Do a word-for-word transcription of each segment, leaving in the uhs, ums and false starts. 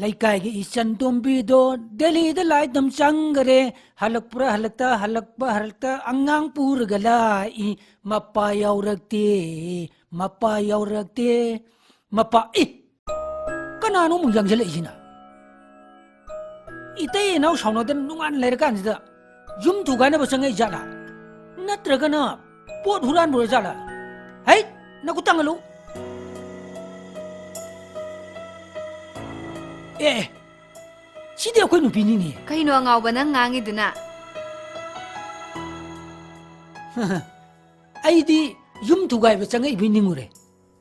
ꯂꯩꯀꯥꯏꯒꯤ ꯏꯆꯟ ꯇꯣꯝꯕꯤꯗꯣ ꯗꯦꯜꯂꯤꯗ ꯂꯥꯏ ꯇꯝ ꯆꯪꯈꯔꯦ꯫ ꯍꯜꯂꯛꯄ꯭ꯔꯥ ꯍꯜꯂꯛꯇ, ꯍꯜꯂꯛꯄ ꯍꯜꯂꯛꯇ ꯑꯉꯥꯡ ꯄꯨꯔꯒ ꯂꯥꯛꯏ꯫ ꯃꯄꯥ ꯌꯥꯎꯔꯛꯇꯦ, ꯃꯄꯥ ꯌꯥꯎꯔꯛꯇꯦ, ꯃꯄꯥ꯫ ꯏ! ꯀꯅꯥꯅꯣ ꯑꯃꯨꯛ ꯌꯥꯡꯁꯤꯜꯂꯛꯏꯁꯤꯅ? ꯏꯇꯩ ꯏꯅꯥꯎ ꯁꯥꯎꯅꯗꯅ ꯅꯨꯡꯉꯥꯏꯅ ꯂꯩꯔꯀꯥꯟꯁꯤꯗ ꯌꯨꯝ ꯊꯨꯒꯥꯏꯅꯕ ꯆꯪꯉꯛꯏ ꯖꯥꯠꯂꯥ? ꯅꯠꯇ꯭ꯔꯒꯅ ꯄꯣꯠ ꯍꯨꯔꯥꯟꯕ ꯑꯣꯏꯔ ꯖꯥꯠꯂꯥ? ꯍꯩꯠ! ꯅꯈꯨꯠ ꯇꯥꯡꯍꯜꯂꯨ꯫ ꯑꯦ, ꯑꯦ, ꯁꯤꯗꯤ ꯑꯩꯈꯣꯏ ꯅꯨꯄꯤꯅꯤꯅꯦ꯫ ꯀꯩꯅꯣ ꯑꯉꯥꯎꯕ ꯅꯪ ꯉꯥꯡꯉꯤꯗꯨꯅ? ꯑꯩꯗꯤ ꯌꯨꯝ ꯊꯨꯒꯥꯏꯕ ꯆꯪꯉꯛꯏꯕꯣꯏ ꯅꯤꯡꯉꯨꯔꯦ꯫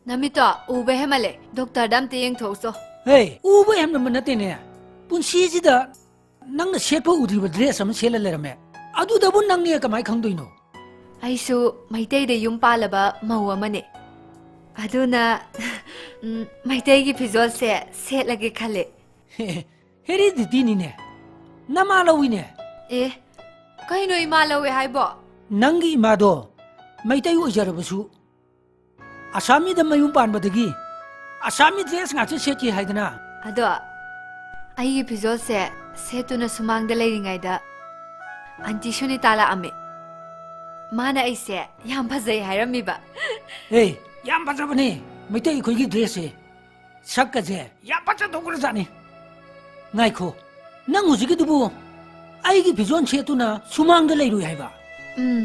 ꯅꯃꯤꯠꯇꯣ ꯎꯕ ꯍꯦꯃꯜꯂꯦ꯫ ꯗꯣꯛꯇꯔꯗ ꯑꯝꯇ ꯌꯦꯡꯊꯣꯛꯎꯆꯣ꯫ ꯍꯦ, ꯎꯕ ꯍꯦꯃꯟꯕ ꯅꯠꯇꯦꯅꯦ꯫ ꯄꯨꯟꯁꯤꯁꯤꯗ ꯅꯪꯅ ꯁꯦꯠꯄ ꯎꯗ꯭ꯔꯤꯕ ꯗ꯭ꯔꯦꯁ ꯑꯃ ꯁꯦꯠꯂ ꯂꯩꯔꯝꯃꯦ꯫ ꯑꯗꯨꯗꯕꯨ ꯅꯪꯅꯦ ꯀꯃꯥꯏ ꯈꯪꯗꯣꯏꯅꯣ? ꯑꯩꯁꯨ ꯃꯩꯇꯩꯗ ꯌꯨꯝ ꯄꯥꯜꯂꯕ ꯃꯧ ꯑꯃꯅꯦ꯫ ꯑꯗꯨꯅ, ꯎꯝ, ꯃꯩꯇꯩꯒꯤ ꯐꯤꯖꯣꯜꯁꯦ ꯁꯦꯠꯂꯒꯦ ꯈꯜꯂꯦ꯫ ꯍꯦꯔꯤꯗꯤꯇꯤꯅꯤꯅꯦ꯫ ꯅꯃꯥ ꯂꯧꯏꯅꯦ꯫ ꯑꯦ, ꯀꯩꯅꯣ ꯏꯃꯥ ꯂꯧꯋꯦ ꯍꯥꯏꯕꯣ? ꯅꯪꯒꯤ ꯏꯃꯥꯗꯣ ꯃꯩꯇꯩ ꯑꯣꯏꯖꯔꯕꯁꯨ ꯑꯁꯥꯃꯤꯗ ꯃꯌꯨꯝ ꯄꯥꯟꯕꯗꯒꯤ ꯑꯁꯥꯃꯤ ꯗ꯭ꯔꯦꯁ ꯉꯥꯛꯇ ꯁꯦꯠꯈꯤ ꯍꯥꯏꯗꯅ꯫ ꯑꯗꯣ ꯑꯩꯒꯤ ꯐꯤꯖꯣꯜꯁꯦ ꯁꯦꯠꯇꯨꯅ ꯁꯨꯃꯥꯡꯗ ꯂꯩꯔꯤꯉꯩꯗ ꯑꯟꯇꯤ ꯁꯨꯅꯤꯇꯥ ꯂꯥꯛꯑꯝꯃꯦ꯫ ꯃꯥꯅ ꯑꯩꯁꯦ ꯌꯥꯝ ꯐꯖꯩ ꯍꯥꯏꯔꯝꯃꯤꯕ꯫ ꯑꯦ, ꯌꯥꯝ ꯐꯖꯕꯅꯦ ꯃꯩꯇꯩ ꯑꯩꯈꯣꯏꯒꯤ ꯗ꯭ꯔꯦꯁꯁꯦ꯫ ꯁꯛꯀꯁꯦ ꯌꯥꯝ ꯐꯖꯊꯣꯛꯈ꯭ꯔꯖꯥꯠꯅꯤ꯫ ꯉꯥꯏꯈꯣ, ꯅꯪ ꯍꯧꯖꯤꯛꯀꯤꯗꯨꯕꯨ ꯑꯩꯒꯤ ꯐꯤꯖꯣꯜ ꯁꯦꯠꯇꯨꯅ ꯁꯨꯃꯥꯡꯗ ꯂꯩꯔꯨꯏ ꯍꯥꯏꯕ? ꯎꯝ,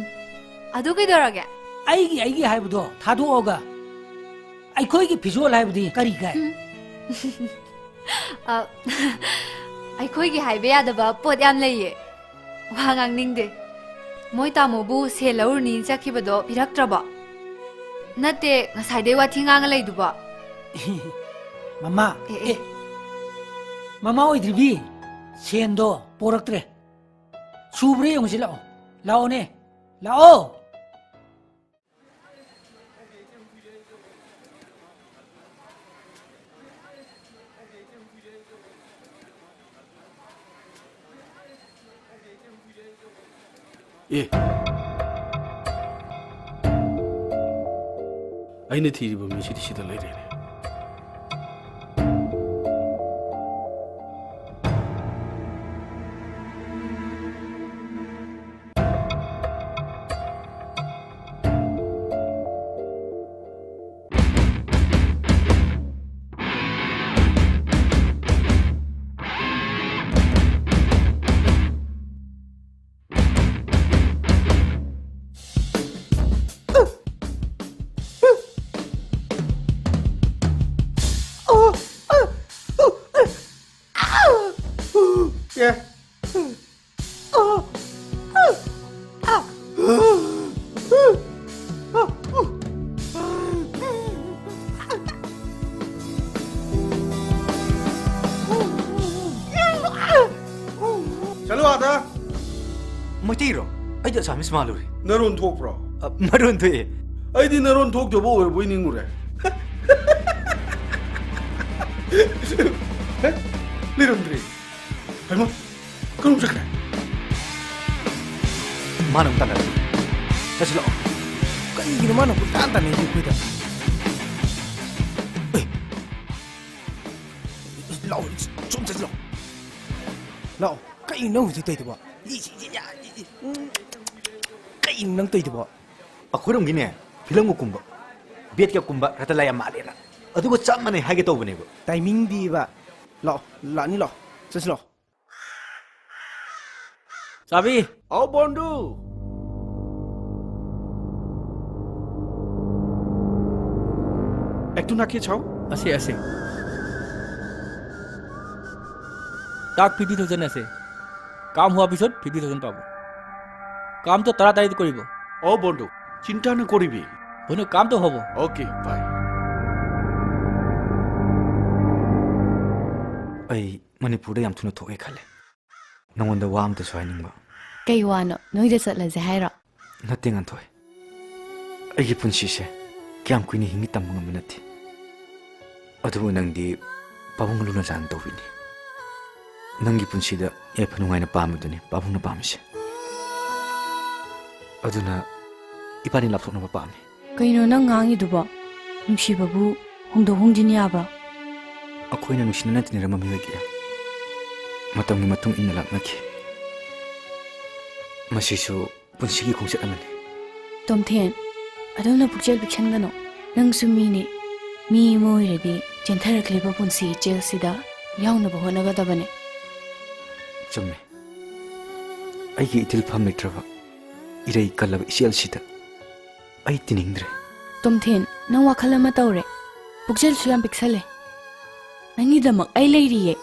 ꯑꯗꯨ ꯀꯩꯗꯧꯔꯒꯦ? ꯑꯩꯒꯤ, ꯑꯩꯒꯤ ꯍꯥꯏꯕꯗꯣ ꯊꯥꯗꯣꯛꯑꯒ ꯑꯩꯈꯣꯏꯒꯤ ꯐꯤꯖꯣꯜ ꯍꯥꯏꯕꯗꯤ ꯀꯔꯤ ꯀꯥꯏ? ꯎꯝ꯫ ꯑ, ꯑꯩꯈꯣꯏꯒꯤ ꯍꯥꯏꯕ ꯌꯥꯗꯕ ꯄꯣꯠ ꯌꯥꯝ ꯂꯩꯌꯦ꯫ ꯋꯥ ꯉꯥꯡꯅꯤꯡꯗꯦ꯫ ꯃꯣꯏ ꯇꯥꯃꯣꯕꯨ ꯁꯦꯜ ꯂꯧꯔꯨꯅꯤ ꯆꯠꯈꯤꯕꯗꯣ ꯄꯤꯔꯛꯇ꯭ꯔꯕꯣ? ꯅꯠꯇꯦ, ꯉꯁꯥꯏꯗꯩ ꯋꯥꯊꯤ ꯉꯥꯡꯉ ꯂꯩꯗꯨꯕꯣ? ꯃꯃꯥ, ꯑꯦ, ꯑꯦ꯫ ꯑꯦ, ꯃꯃꯥ ꯑꯣꯏꯗ꯭ꯔꯤꯕꯤ, ꯁꯦꯟꯗꯣ ꯄꯣꯔꯛꯇ꯭ꯔꯦ꯫ ꯁꯨꯕ꯭ꯔꯥ ꯌꯦꯡꯉꯨꯁꯤ ꯂꯥꯛꯑꯣ꯫ ꯂꯥꯛꯑꯣꯅꯦ, ꯂꯥꯛꯑꯣ꯫ ꯑꯦ, ꯑꯩꯅ ꯊꯤꯔꯤꯕ ꯃꯤꯁꯤꯗꯤ ꯁꯤꯗ ꯂꯩꯔꯦꯅꯦ꯫ ꯑꯦ꯫ ꯆꯠꯂꯣ ꯑꯥꯗ꯫ ꯃꯩꯇꯩꯔꯣ? ꯑꯩꯗꯤ ꯑꯁꯥꯃꯤꯁ ꯃꯥꯜꯂꯨꯔꯦ꯫ ꯅꯔꯣꯟ ꯊꯣꯛꯄ꯭ꯔꯣ? ꯑ, ꯃꯔꯣꯟ ꯊꯣꯛꯑꯦ꯫ ꯑꯩꯗꯤ ꯅꯔꯣꯟ ꯊꯣꯛꯇꯕ ꯑꯣꯏꯔꯕꯣꯏ ꯅꯤꯡꯉꯨꯔꯦ꯫ ꯍꯦ? ꯂꯩꯔꯝꯗ꯭ꯔꯦ꯫ ꯍꯩꯃꯥ, ꯀꯔꯝ ꯆꯠꯈ꯭ꯔꯦ? ꯃꯥꯅ ꯑꯃꯨꯛ ꯇꯥꯟꯅꯔꯦ꯫ ꯆꯠꯁꯤ ꯂꯥꯛꯑꯣ꯫ ꯀꯩꯒꯤꯅꯣ ꯃꯥꯅ ꯀꯣꯏꯇꯥꯟ ꯇꯥꯟꯅꯩꯁꯦ ꯑꯩꯈꯣꯏꯗ? ꯑꯦ, ꯂꯥꯛꯑꯣ, ꯁꯣꯝ ꯆꯠꯁꯤ ꯂꯥꯛꯑꯣ꯫ ꯂꯥꯛꯑꯣ꯫ ꯀꯩꯅꯣ ꯅꯪ ꯍꯧꯖꯤꯛ ꯇꯧꯔꯤꯗꯨꯕꯣ? ꯏ, ꯏ, ꯏ, ꯌꯥ, ꯏ, ꯏ, ꯎꯝ, ꯀꯩꯅꯣ ꯅꯪ ꯇꯧꯔꯤꯗꯨꯕꯣ? ꯑꯩꯈꯣꯏꯔꯣꯝꯒꯤꯅꯦ, ꯐꯤꯂꯝꯒ ꯀꯨꯝꯕ, ꯕꯦꯠꯀ ꯀꯨꯝꯕ ꯔꯇꯂꯥ ꯌꯥꯝ ꯃꯥꯜꯂꯦꯅ꯫ ꯑꯗꯨꯒ ꯆꯞ ꯃꯥꯟꯅꯩ ꯍꯥꯏꯒꯦ ꯇꯧꯕꯅꯦꯕ꯫ ꯇꯥꯏꯃꯤꯡꯗꯤꯕ꯫ ꯂꯥꯛꯑꯣ, ꯂꯥꯛꯅꯤ ꯂꯥꯛꯑꯣ꯫ ꯆꯠꯁꯤ ꯂꯥꯛꯑꯣ꯫ চাবি। অ বন্ধু, একটু নাকিয়ে চাও। আছে, আছে। তাক ফিফটি থাউজেণ্ড আছে। কাম হোৱাৰ পিছত ফিফটি থাউজেণ্ড পাব। কামটো তাড়াতাড়ি কৰিব। অ বন্ধু, চিন্তা নকৰিবি। বন্ধু, কামটো হ'ব। Okay, bye. ꯑꯩ ꯃꯅꯤꯄꯨꯔꯗ ꯌꯥꯝ ꯊꯨꯅ ꯊꯣꯛꯑꯦ ꯈꯜꯂꯦ꯫ ꯅꯉꯣꯟꯗ ꯋꯥ ꯑꯝꯇꯁꯨ ꯍꯥꯏꯅꯤꯡꯕ꯫ ꯀꯩ ꯋꯥꯅꯣ? ꯅꯣꯏꯗ ꯆꯠꯂꯁꯦ ꯍꯥꯏꯔꯣ? ꯅꯠꯇꯦ, ꯉꯥꯟꯊꯣꯏ꯫ ꯑꯩꯒꯤ ꯄꯨꯟꯁꯤꯁꯦ ꯀꯌꯥꯝ ꯀꯨꯏꯅ ꯍꯤꯡꯅꯤ ꯇꯝꯕ ꯉꯝꯕ ꯅꯠꯇꯦ꯫ ꯑꯗꯨꯕꯨ ꯅꯪꯗꯤ ꯄꯥꯕꯨꯡꯒ ꯂꯨꯅ ꯆꯥꯟꯅ ꯇꯧꯕꯤꯅꯤ꯫ ꯅꯪꯒꯤ ꯄꯨꯟꯁꯤꯗ ꯌꯥꯏꯐ ꯅꯨꯡꯉꯥꯏꯅ ꯄꯥꯝꯕꯗꯨꯅꯤ ꯄꯥꯕꯨꯡꯅ ꯄꯥꯝꯃꯤꯁꯦ꯫ ꯑꯗꯨꯅ ꯏꯕꯥꯅꯤ ꯂꯥꯞꯊꯣꯛꯅꯕ ꯄꯥꯝꯃꯤ꯫ ꯀꯩꯅꯣ ꯅꯪ ꯉꯥꯡꯉꯤꯗꯨꯕꯣ? ꯅꯨꯡꯁꯤꯕꯕꯨ ꯍꯣꯡꯗꯣꯛ ꯍꯣꯡꯖꯤꯟ ꯌꯥꯕ꯭ꯔꯣ? ꯑꯩꯈꯣꯏꯅ ꯅꯨꯡꯁꯤꯅꯅ ꯇꯤꯟꯅꯔꯝꯕ ꯃꯤꯑꯣꯏ ꯀꯌꯥ ꯃꯇꯝꯒꯤ ꯃꯇꯨꯡ ꯏꯟꯅ ꯂꯥꯞꯅꯈꯤ꯫ ꯃꯁꯤꯁꯨ ꯄꯨꯟꯁꯤꯒꯤ ꯈꯣꯡꯆꯠ ꯑꯃꯅꯤ꯫ ꯇꯣꯝꯊꯦꯟ, ꯑꯗꯨꯝꯅ ꯄꯨꯛꯆꯦꯜ ꯄꯤꯛꯁꯟꯒꯅꯨ꯫ ꯅꯪꯁꯨ ꯃꯤꯅꯤ꯫ ꯃꯤ ꯑꯃ ꯑꯣꯏꯔꯗꯤ ꯆꯦꯟꯊꯔꯛꯂꯤꯕ ꯄꯨꯟꯁꯤ ꯏꯆꯦꯜꯁꯤꯗ ꯌꯥꯎꯅꯕ ꯍꯣꯠꯅꯒꯗꯕꯅꯤ꯫ ꯆꯨꯝꯃꯦ꯫ ꯑꯩꯒꯤ ꯏꯊꯤꯜ ꯐꯝ ꯂꯩꯇ꯭ꯔꯕ ꯏꯔꯩ ꯀꯜꯂꯕ ꯏꯆꯦꯜꯁꯤꯗ ꯑꯩ ꯇꯤꯅꯤꯡꯗ꯭ꯔꯦ꯫ ꯇꯣꯝꯊꯦꯟ, ꯅꯪ ꯋꯥꯈꯜ ꯑꯃ ꯇꯧꯔꯦ꯫ ꯄꯨꯛꯆꯦꯜꯁꯨ ꯌꯥꯝ ꯄꯤꯛꯁꯜꯂꯦ꯫ ꯅꯪꯒꯤꯗꯃꯛ ꯑꯩ ꯂꯩꯔꯤꯌꯦ꯫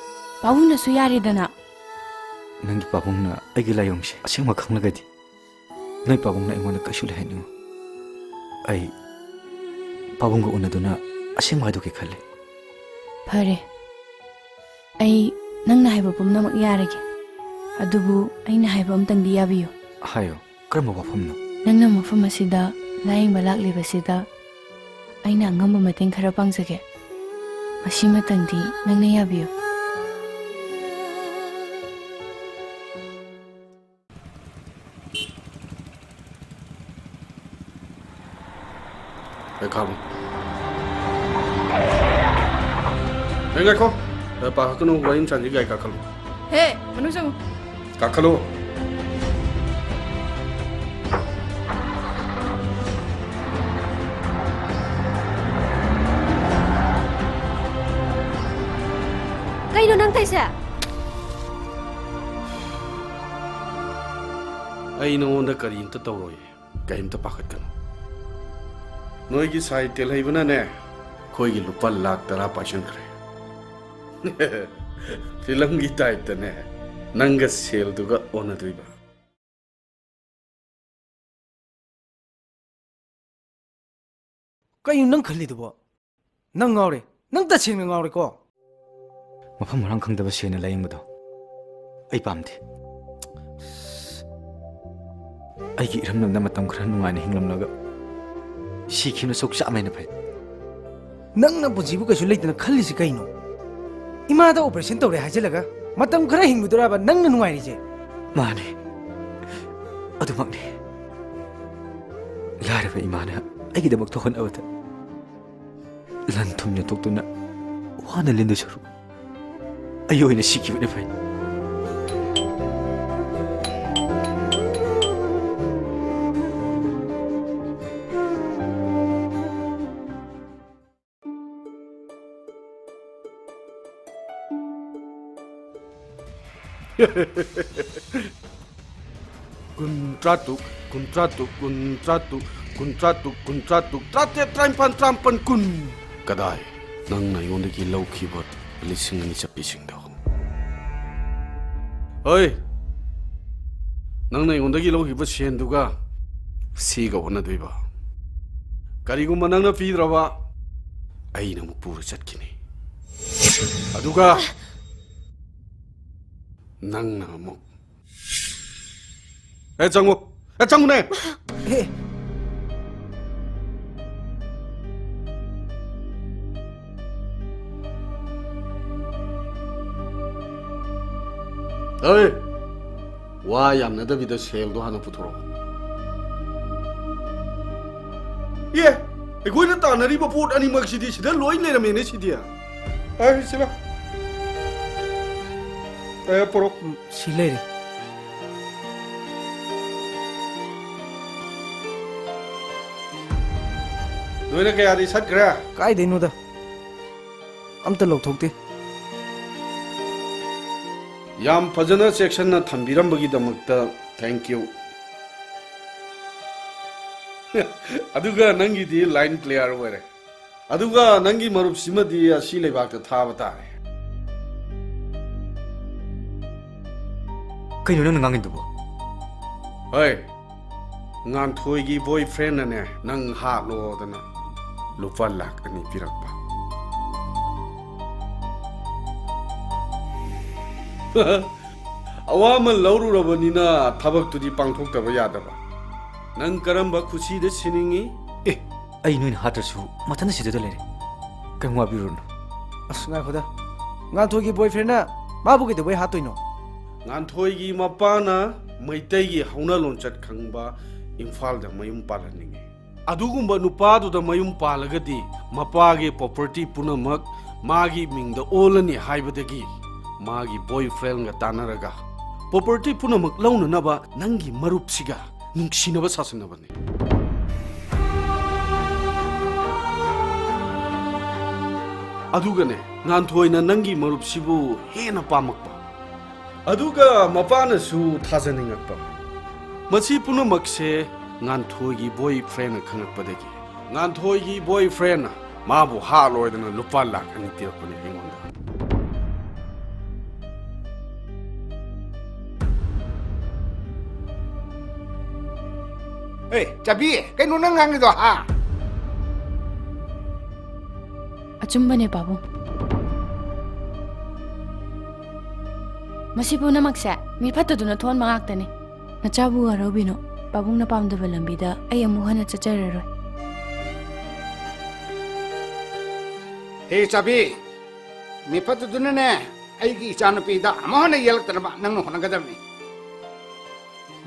ꯄꯥꯕꯨꯡꯅꯁꯨ ꯌꯥꯔꯦꯗꯅ꯫ ꯅꯪꯒꯤ ꯄꯥꯕꯨꯡꯅ ꯑꯩꯒꯤ ꯂꯥꯏꯑꯣꯡꯁꯦ ꯑꯁꯦꯡꯕ ꯈꯪꯂꯒꯗꯤ, ꯅꯣꯏ ꯄꯥꯕꯨꯡꯅ ꯑꯩꯉꯣꯟꯗ ꯀꯩꯁꯨ ꯂꯩꯍꯟꯅꯤꯡꯉꯣꯏ꯫ ꯑꯩ ꯄꯥꯕꯨꯡꯒ ꯎꯅꯗꯨꯅ ꯑꯁꯦꯡꯕ ꯍꯥꯏꯗꯣꯛꯀꯦ ꯈꯜꯂꯦ꯫ ꯐꯔꯦ, ꯑꯩ ꯅꯪꯅ ꯍꯥꯏꯕ ꯄꯨꯝꯅꯃꯛ ꯌꯥꯔꯒꯦ꯫ ꯑꯗꯨꯕꯨ ꯑꯩꯅ ꯍꯥꯏꯕ ꯑꯝꯇꯪꯗꯤ ꯌꯥꯕꯤꯌꯨ꯫ ꯍꯥꯏꯌꯣ, ꯀꯔꯝꯕ ꯋꯥꯐꯝꯅꯣ? ꯅꯪꯅ ꯃꯐꯝ ꯑꯁꯤꯗ ꯂꯥꯌꯦꯡꯕ ꯂꯥꯛꯂꯤꯕꯁꯤꯗ ꯑꯩꯅ ꯑꯉꯝꯕ ꯃꯇꯦꯡ ꯈꯔ ꯄꯥꯡꯖꯒꯦ꯫ ꯃꯁꯤꯃꯇꯪꯗꯤ ꯅꯪꯅ ꯌꯥꯕꯤꯌꯨ꯫ ꯑꯦ, ꯈꯥꯝꯃꯨ꯫ ꯑꯦ, ꯉꯥꯏꯈꯣ꯫ ꯑꯦ, ꯄꯥꯈꯠꯀꯅꯨ, ꯋꯥꯔꯤ ꯑꯃ ꯁꯥꯟꯅꯁꯤ, ꯒꯥꯔꯤ ꯀꯥꯈꯠꯂꯨ꯫ ꯍꯦ, ꯃꯅꯨꯡ ꯆꯪꯉꯨ꯫ ꯀꯥꯈꯠꯂꯨ꯫ ꯀꯩꯅꯣ ꯅꯪ ꯇꯧꯏꯁꯦ? ꯑꯩ ꯅꯉꯣꯟꯗ ꯀꯔꯤꯝꯇ ꯇꯧꯔꯣꯏ꯫ ꯀꯔꯤꯝꯇ ꯄꯥꯈꯠꯀꯅꯨ꯫ ꯅꯣꯏꯒꯤ ꯁꯥꯏ ꯇꯦꯜꯍꯩꯕꯅꯅꯦ, ꯑꯩꯈꯣꯏꯒꯤ ꯂꯨꯄꯥ ꯂꯥꯛ ꯇꯔꯥ ꯄꯥꯏꯁꯟꯈ꯭ꯔꯦ꯫ ꯐꯤꯂꯝꯒꯤ ꯇꯥꯏꯞꯇꯅꯦ, ꯅꯪꯒ ꯁꯦꯜꯗꯨꯒ ꯑꯣꯟꯅꯗꯣꯏꯕ꯫ ꯀꯩꯅꯣ ꯅꯪ ꯈꯜꯂꯤꯗꯨꯕꯣ? ꯅꯪ ꯉꯥꯎꯔꯦ꯫ ꯅꯪ ꯇꯁꯦꯡꯅ ꯉꯥꯎꯔꯦꯀꯣ꯫ ꯃꯐꯝ ꯃꯔꯥꯡ ꯈꯪꯗꯕ ꯁꯦꯟꯅ ꯂꯥꯌꯦꯡꯕꯗꯣ ꯑꯩ ꯄꯥꯝꯗꯦ꯫ ꯑꯩꯒꯤ ꯏꯔꯝꯗꯝꯗ ꯃꯇꯝ ꯈꯔ ꯅꯨꯡꯉꯥꯏꯅ ꯍꯤꯡꯂꯝꯂꯒ ꯁꯤꯈꯤꯕꯅ ꯁꯔꯨꯛ ꯆꯥꯝꯃ ꯍꯦꯟꯅ ꯐꯩ꯫ ꯅꯪꯅ ꯄꯨꯟꯁꯤꯕꯨ ꯀꯩꯁꯨ ꯂꯩꯇꯅ ꯈꯜꯂꯤꯁꯤ ꯀꯩꯅꯣ? ꯏꯃꯥꯗ operation ꯇꯧꯔꯦ ꯍꯥꯏꯖꯤꯜꯂꯒ ꯃꯇꯝ ꯈꯔ ꯍꯤꯡꯕꯗꯨꯔꯕ ꯅꯪꯅ ꯅꯨꯡꯉꯥꯏꯔꯤꯁꯦ? ꯃꯥꯅꯤ, ꯑꯗꯨꯃꯛꯅꯤ꯫ ꯂꯥꯏꯔꯕ ꯏꯃꯥꯅ ꯑꯩꯒꯤꯗꯃꯛꯇ ꯍꯣꯠꯅꯕꯗ ꯂꯟ ꯊꯨꯝ ꯌꯣꯟꯊꯣꯛꯇꯨꯅ ꯋꯥꯅ ꯂꯦꯟꯗꯣꯏ ꯁꯔꯨꯛ ꯑꯩ ꯑꯣꯏꯅ ꯁꯤꯈꯤꯕꯅ ꯐꯩ꯫ ꯀꯨꯟ, ꯇꯔꯥꯇꯔꯨꯛ, ꯀꯨꯟ, ꯇꯔꯥꯇꯔꯨꯛ, ꯀꯨꯟ, ꯇꯔꯥꯇꯔꯨꯛ, ꯀꯨꯟ, ꯇꯔꯥꯇꯔꯨꯛ, ꯀꯨꯟ, ꯇꯔꯥꯇꯔꯨꯛ, ꯇꯔꯥꯇꯔꯦꯠ, ꯇꯔꯥꯅꯤꯄꯥꯟ, ꯇꯔꯥꯃꯥꯄꯟ, ꯀꯨꯟ꯫ ꯀꯗꯥꯏ? ꯅꯪꯅ ꯑꯩꯉꯣꯟꯗꯒꯤ ꯂꯧꯈꯤꯕ ꯂꯤꯁꯤꯡ ꯑꯅꯤ ꯆꯠꯄꯤꯁꯤꯡꯗꯣ꯫ ꯍꯣꯏ, ꯅꯪꯅ ꯑꯩꯉꯣꯟꯗꯒꯤ ꯂꯧꯈꯤꯕ ꯁꯦꯟꯗꯨꯒ ꯁꯤꯒ ꯑꯣꯟꯅꯗꯣꯏꯕ꯫ ꯀꯔꯤꯒꯨꯝꯕ ꯅꯪꯅ ꯄꯤꯗ꯭ꯔꯕ, ꯑꯩꯅ ꯑꯃꯨꯛ ꯄꯨꯔ ꯆꯠꯈꯤꯅꯤ꯫ ꯑꯗꯨꯒ ꯅꯪꯅ ꯑꯃꯨꯛ, ꯑꯦ, ꯆꯪꯉꯣ꯫ ꯑꯦ, ꯆꯪꯉꯨꯅꯦ꯫ ꯑꯦ꯫ ꯑꯦ, ꯋꯥ ꯌꯥꯝꯅꯗꯕꯤꯗ ꯁꯦꯜꯗꯣ ꯍꯥꯟꯅ ꯄꯨꯊꯣꯔꯛꯑꯣ꯫ ꯑꯦ, ꯑꯩꯈꯣꯏꯅ ꯇꯥꯟꯅꯔꯤꯕ ꯄꯣꯠ ꯑꯅꯤꯃꯛꯁꯤꯗꯤ ꯁꯤꯗ ꯂꯣꯏ ꯂꯩꯔꯝꯃꯦꯅꯦ ꯁꯤꯗꯤ꯫ ꯑꯦ, ꯁꯤꯂ꯫ ꯑꯦ, ꯄꯣꯔꯛ꯫ ꯁꯤ ꯂꯩꯔꯦ꯫ ꯅꯣꯏꯅ ꯀꯌꯥꯗꯤ ꯁꯠꯈ꯭ꯔꯦ? ꯀꯥꯏꯗꯩꯅꯣꯗ꯫ ꯑꯝꯇ ꯂꯧꯊꯣꯛꯇꯦ꯫ ꯌꯥꯝ ꯐꯖꯅ ꯆꯦꯛꯁꯤꯟꯅ ꯊꯝꯕꯤꯔꯝꯕꯒꯤꯗꯃꯛꯇ thank you꯫ ꯑꯗꯨꯒ ꯅꯪꯒꯤꯗꯤ line clear ꯑꯣꯏꯔꯦ꯫ ꯑꯗꯨꯒ ꯅꯪꯒꯤ ꯃꯔꯨꯞꯁꯤꯃꯗꯤ ꯑꯁꯤ ꯂꯩꯕꯥꯛꯇ ꯊꯥꯕ ꯇꯥꯔꯦ꯫ ꯀꯩꯅꯣ ꯅꯪꯅ ꯉꯥꯡꯉꯤꯗꯨꯕꯣ? ꯍꯣꯏ, ꯉꯥꯟꯊꯣꯏꯒꯤ boyfriendꯅꯅꯦ, ꯅꯪ ꯍꯥꯠꯂꯣꯗꯅ ꯂꯨꯄꯥ ꯂꯥꯛ ꯑꯅꯤ ꯄꯤꯔꯛꯄ꯫ ꯑꯋꯥꯃꯜ ꯂꯧꯔꯨꯔꯕꯅꯤꯅ ꯊꯕꯛꯇꯨꯗꯤ ꯄꯥꯡꯊꯣꯛꯇꯕ ꯌꯥꯗꯕ꯫ ꯅꯪ ꯀꯔꯝꯕ ꯈꯨꯁꯤꯗ ꯁꯤꯅꯤꯡꯉꯤ? ꯑꯦ, ꯑꯩ ꯅꯣꯏꯅ ꯍꯥꯠꯇ꯭ꯔꯁꯨ ꯃꯊꯟꯇ ꯁꯤꯖꯗ ꯂꯩꯔꯦ꯫ ꯀꯩꯝ ꯋꯥꯕꯤꯔꯨꯔꯅꯨ꯫ ꯑꯁ, ꯉꯥꯏꯈꯣꯗ꯫ ꯉꯥꯟꯊꯣꯏꯒꯤ boyfriendꯅ ꯃꯥꯕꯨ ꯀꯩꯗꯧꯕꯩ ꯍꯥꯠꯇꯣꯏꯅꯣ? ꯉꯥꯟꯊꯣꯏꯒꯤ ꯃꯄꯥꯅ ꯃꯩꯇꯩꯒꯤ ꯍꯧꯅ ꯂꯣꯟꯆꯠ ꯈꯪꯕ ꯏꯝꯐꯥꯜꯗ ꯃꯌꯨꯝ ꯄꯥꯜꯍꯟꯅꯤꯡꯉꯤ꯫ ꯑꯗꯨꯒꯨꯝꯕ ꯅꯨꯄꯥꯗꯨꯗ ꯃꯌꯨꯝ ꯄꯥꯜꯂꯒꯗꯤ ꯃꯄꯥꯒꯤ property ꯄꯨꯝꯅꯃꯛ ꯃꯥꯒꯤ ꯃꯤꯡꯗ ꯑꯣꯜꯂꯅꯤ ꯍꯥꯏꯕꯗꯒꯤ ꯃꯥꯒꯤ boyfriendꯒ ꯇꯥꯟꯅꯔꯒ property ꯄꯨꯝꯅꯃꯛ ꯂꯧꯅꯅꯕ ꯅꯪꯒꯤ ꯃꯔꯨꯞꯁꯤꯒ ꯅꯨꯡꯁꯤꯅꯕ ꯁꯥꯁꯟꯅꯕꯅꯤ꯫ ꯑꯗꯨꯒꯅꯦ, ꯉꯥꯟꯊꯣꯏꯅ ꯅꯪꯒꯤ ꯃꯔꯨꯞꯁꯤꯕꯨ ꯍꯦꯟꯅ ꯄꯥꯝꯃꯛꯄ꯫ ꯑꯗꯨꯒ ꯃꯄꯥꯅꯁꯨ ꯊꯥꯖꯅꯤꯡꯉꯛꯄ꯫ ꯃꯁꯤ ꯄꯨꯝꯅꯃꯛꯁꯦ ꯉꯥꯟꯊꯣꯏꯒꯤ boyfriendꯅ ꯈꯪꯉꯛꯄꯗꯒꯤ, ꯉꯥꯟꯊꯣꯏꯒꯤ boyfriendꯅ ꯃꯥꯕꯨ ꯍꯥꯠꯂꯣꯏꯗꯅ ꯂꯨꯄꯥ ꯂꯥꯛ ꯑꯅꯤ ꯄꯤꯔꯛꯄꯅꯤ ꯑꯩꯉꯣꯟꯗ꯫ ꯑꯦ, ꯆꯥꯕꯤ, ꯀꯩꯅꯣ ꯅꯪ ꯉꯥꯡꯉꯤꯗꯣ, ꯍꯥ? ꯑꯆꯨꯝꯕꯅꯦ, ꯄꯥꯕꯨꯡ꯫ ꯃꯁꯤ ꯄꯨꯝꯅꯃꯛꯁꯦ ꯃꯤ ꯐꯠꯇꯗꯨꯅ ꯊꯣꯛꯍꯟꯕ ꯉꯥꯛꯇꯅꯤ꯫ ꯅꯆꯥꯕꯨ ꯋꯥꯔꯧꯕꯤꯅꯣ꯫ ꯄꯥꯕꯨꯡꯅ ꯄꯥꯝꯗꯕ ꯂꯝꯕꯤꯗ ꯑꯩ ꯑꯃꯨꯛ ꯍꯟꯅ ꯆꯠꯆꯔꯔꯣꯏ꯫ ꯍꯦ ꯆꯥꯕꯤ, ꯃꯤ ꯐꯠꯇꯗꯨꯅꯅꯦ ꯑꯩꯒꯤ ꯏꯆꯥꯅꯨꯄꯤꯗ ꯑꯃꯨꯛ ꯍꯟꯅ ꯌꯦꯜꯂꯛꯇꯅꯕ ꯅꯪꯅ ꯍꯣꯠꯅꯒꯗꯕꯅꯤ꯫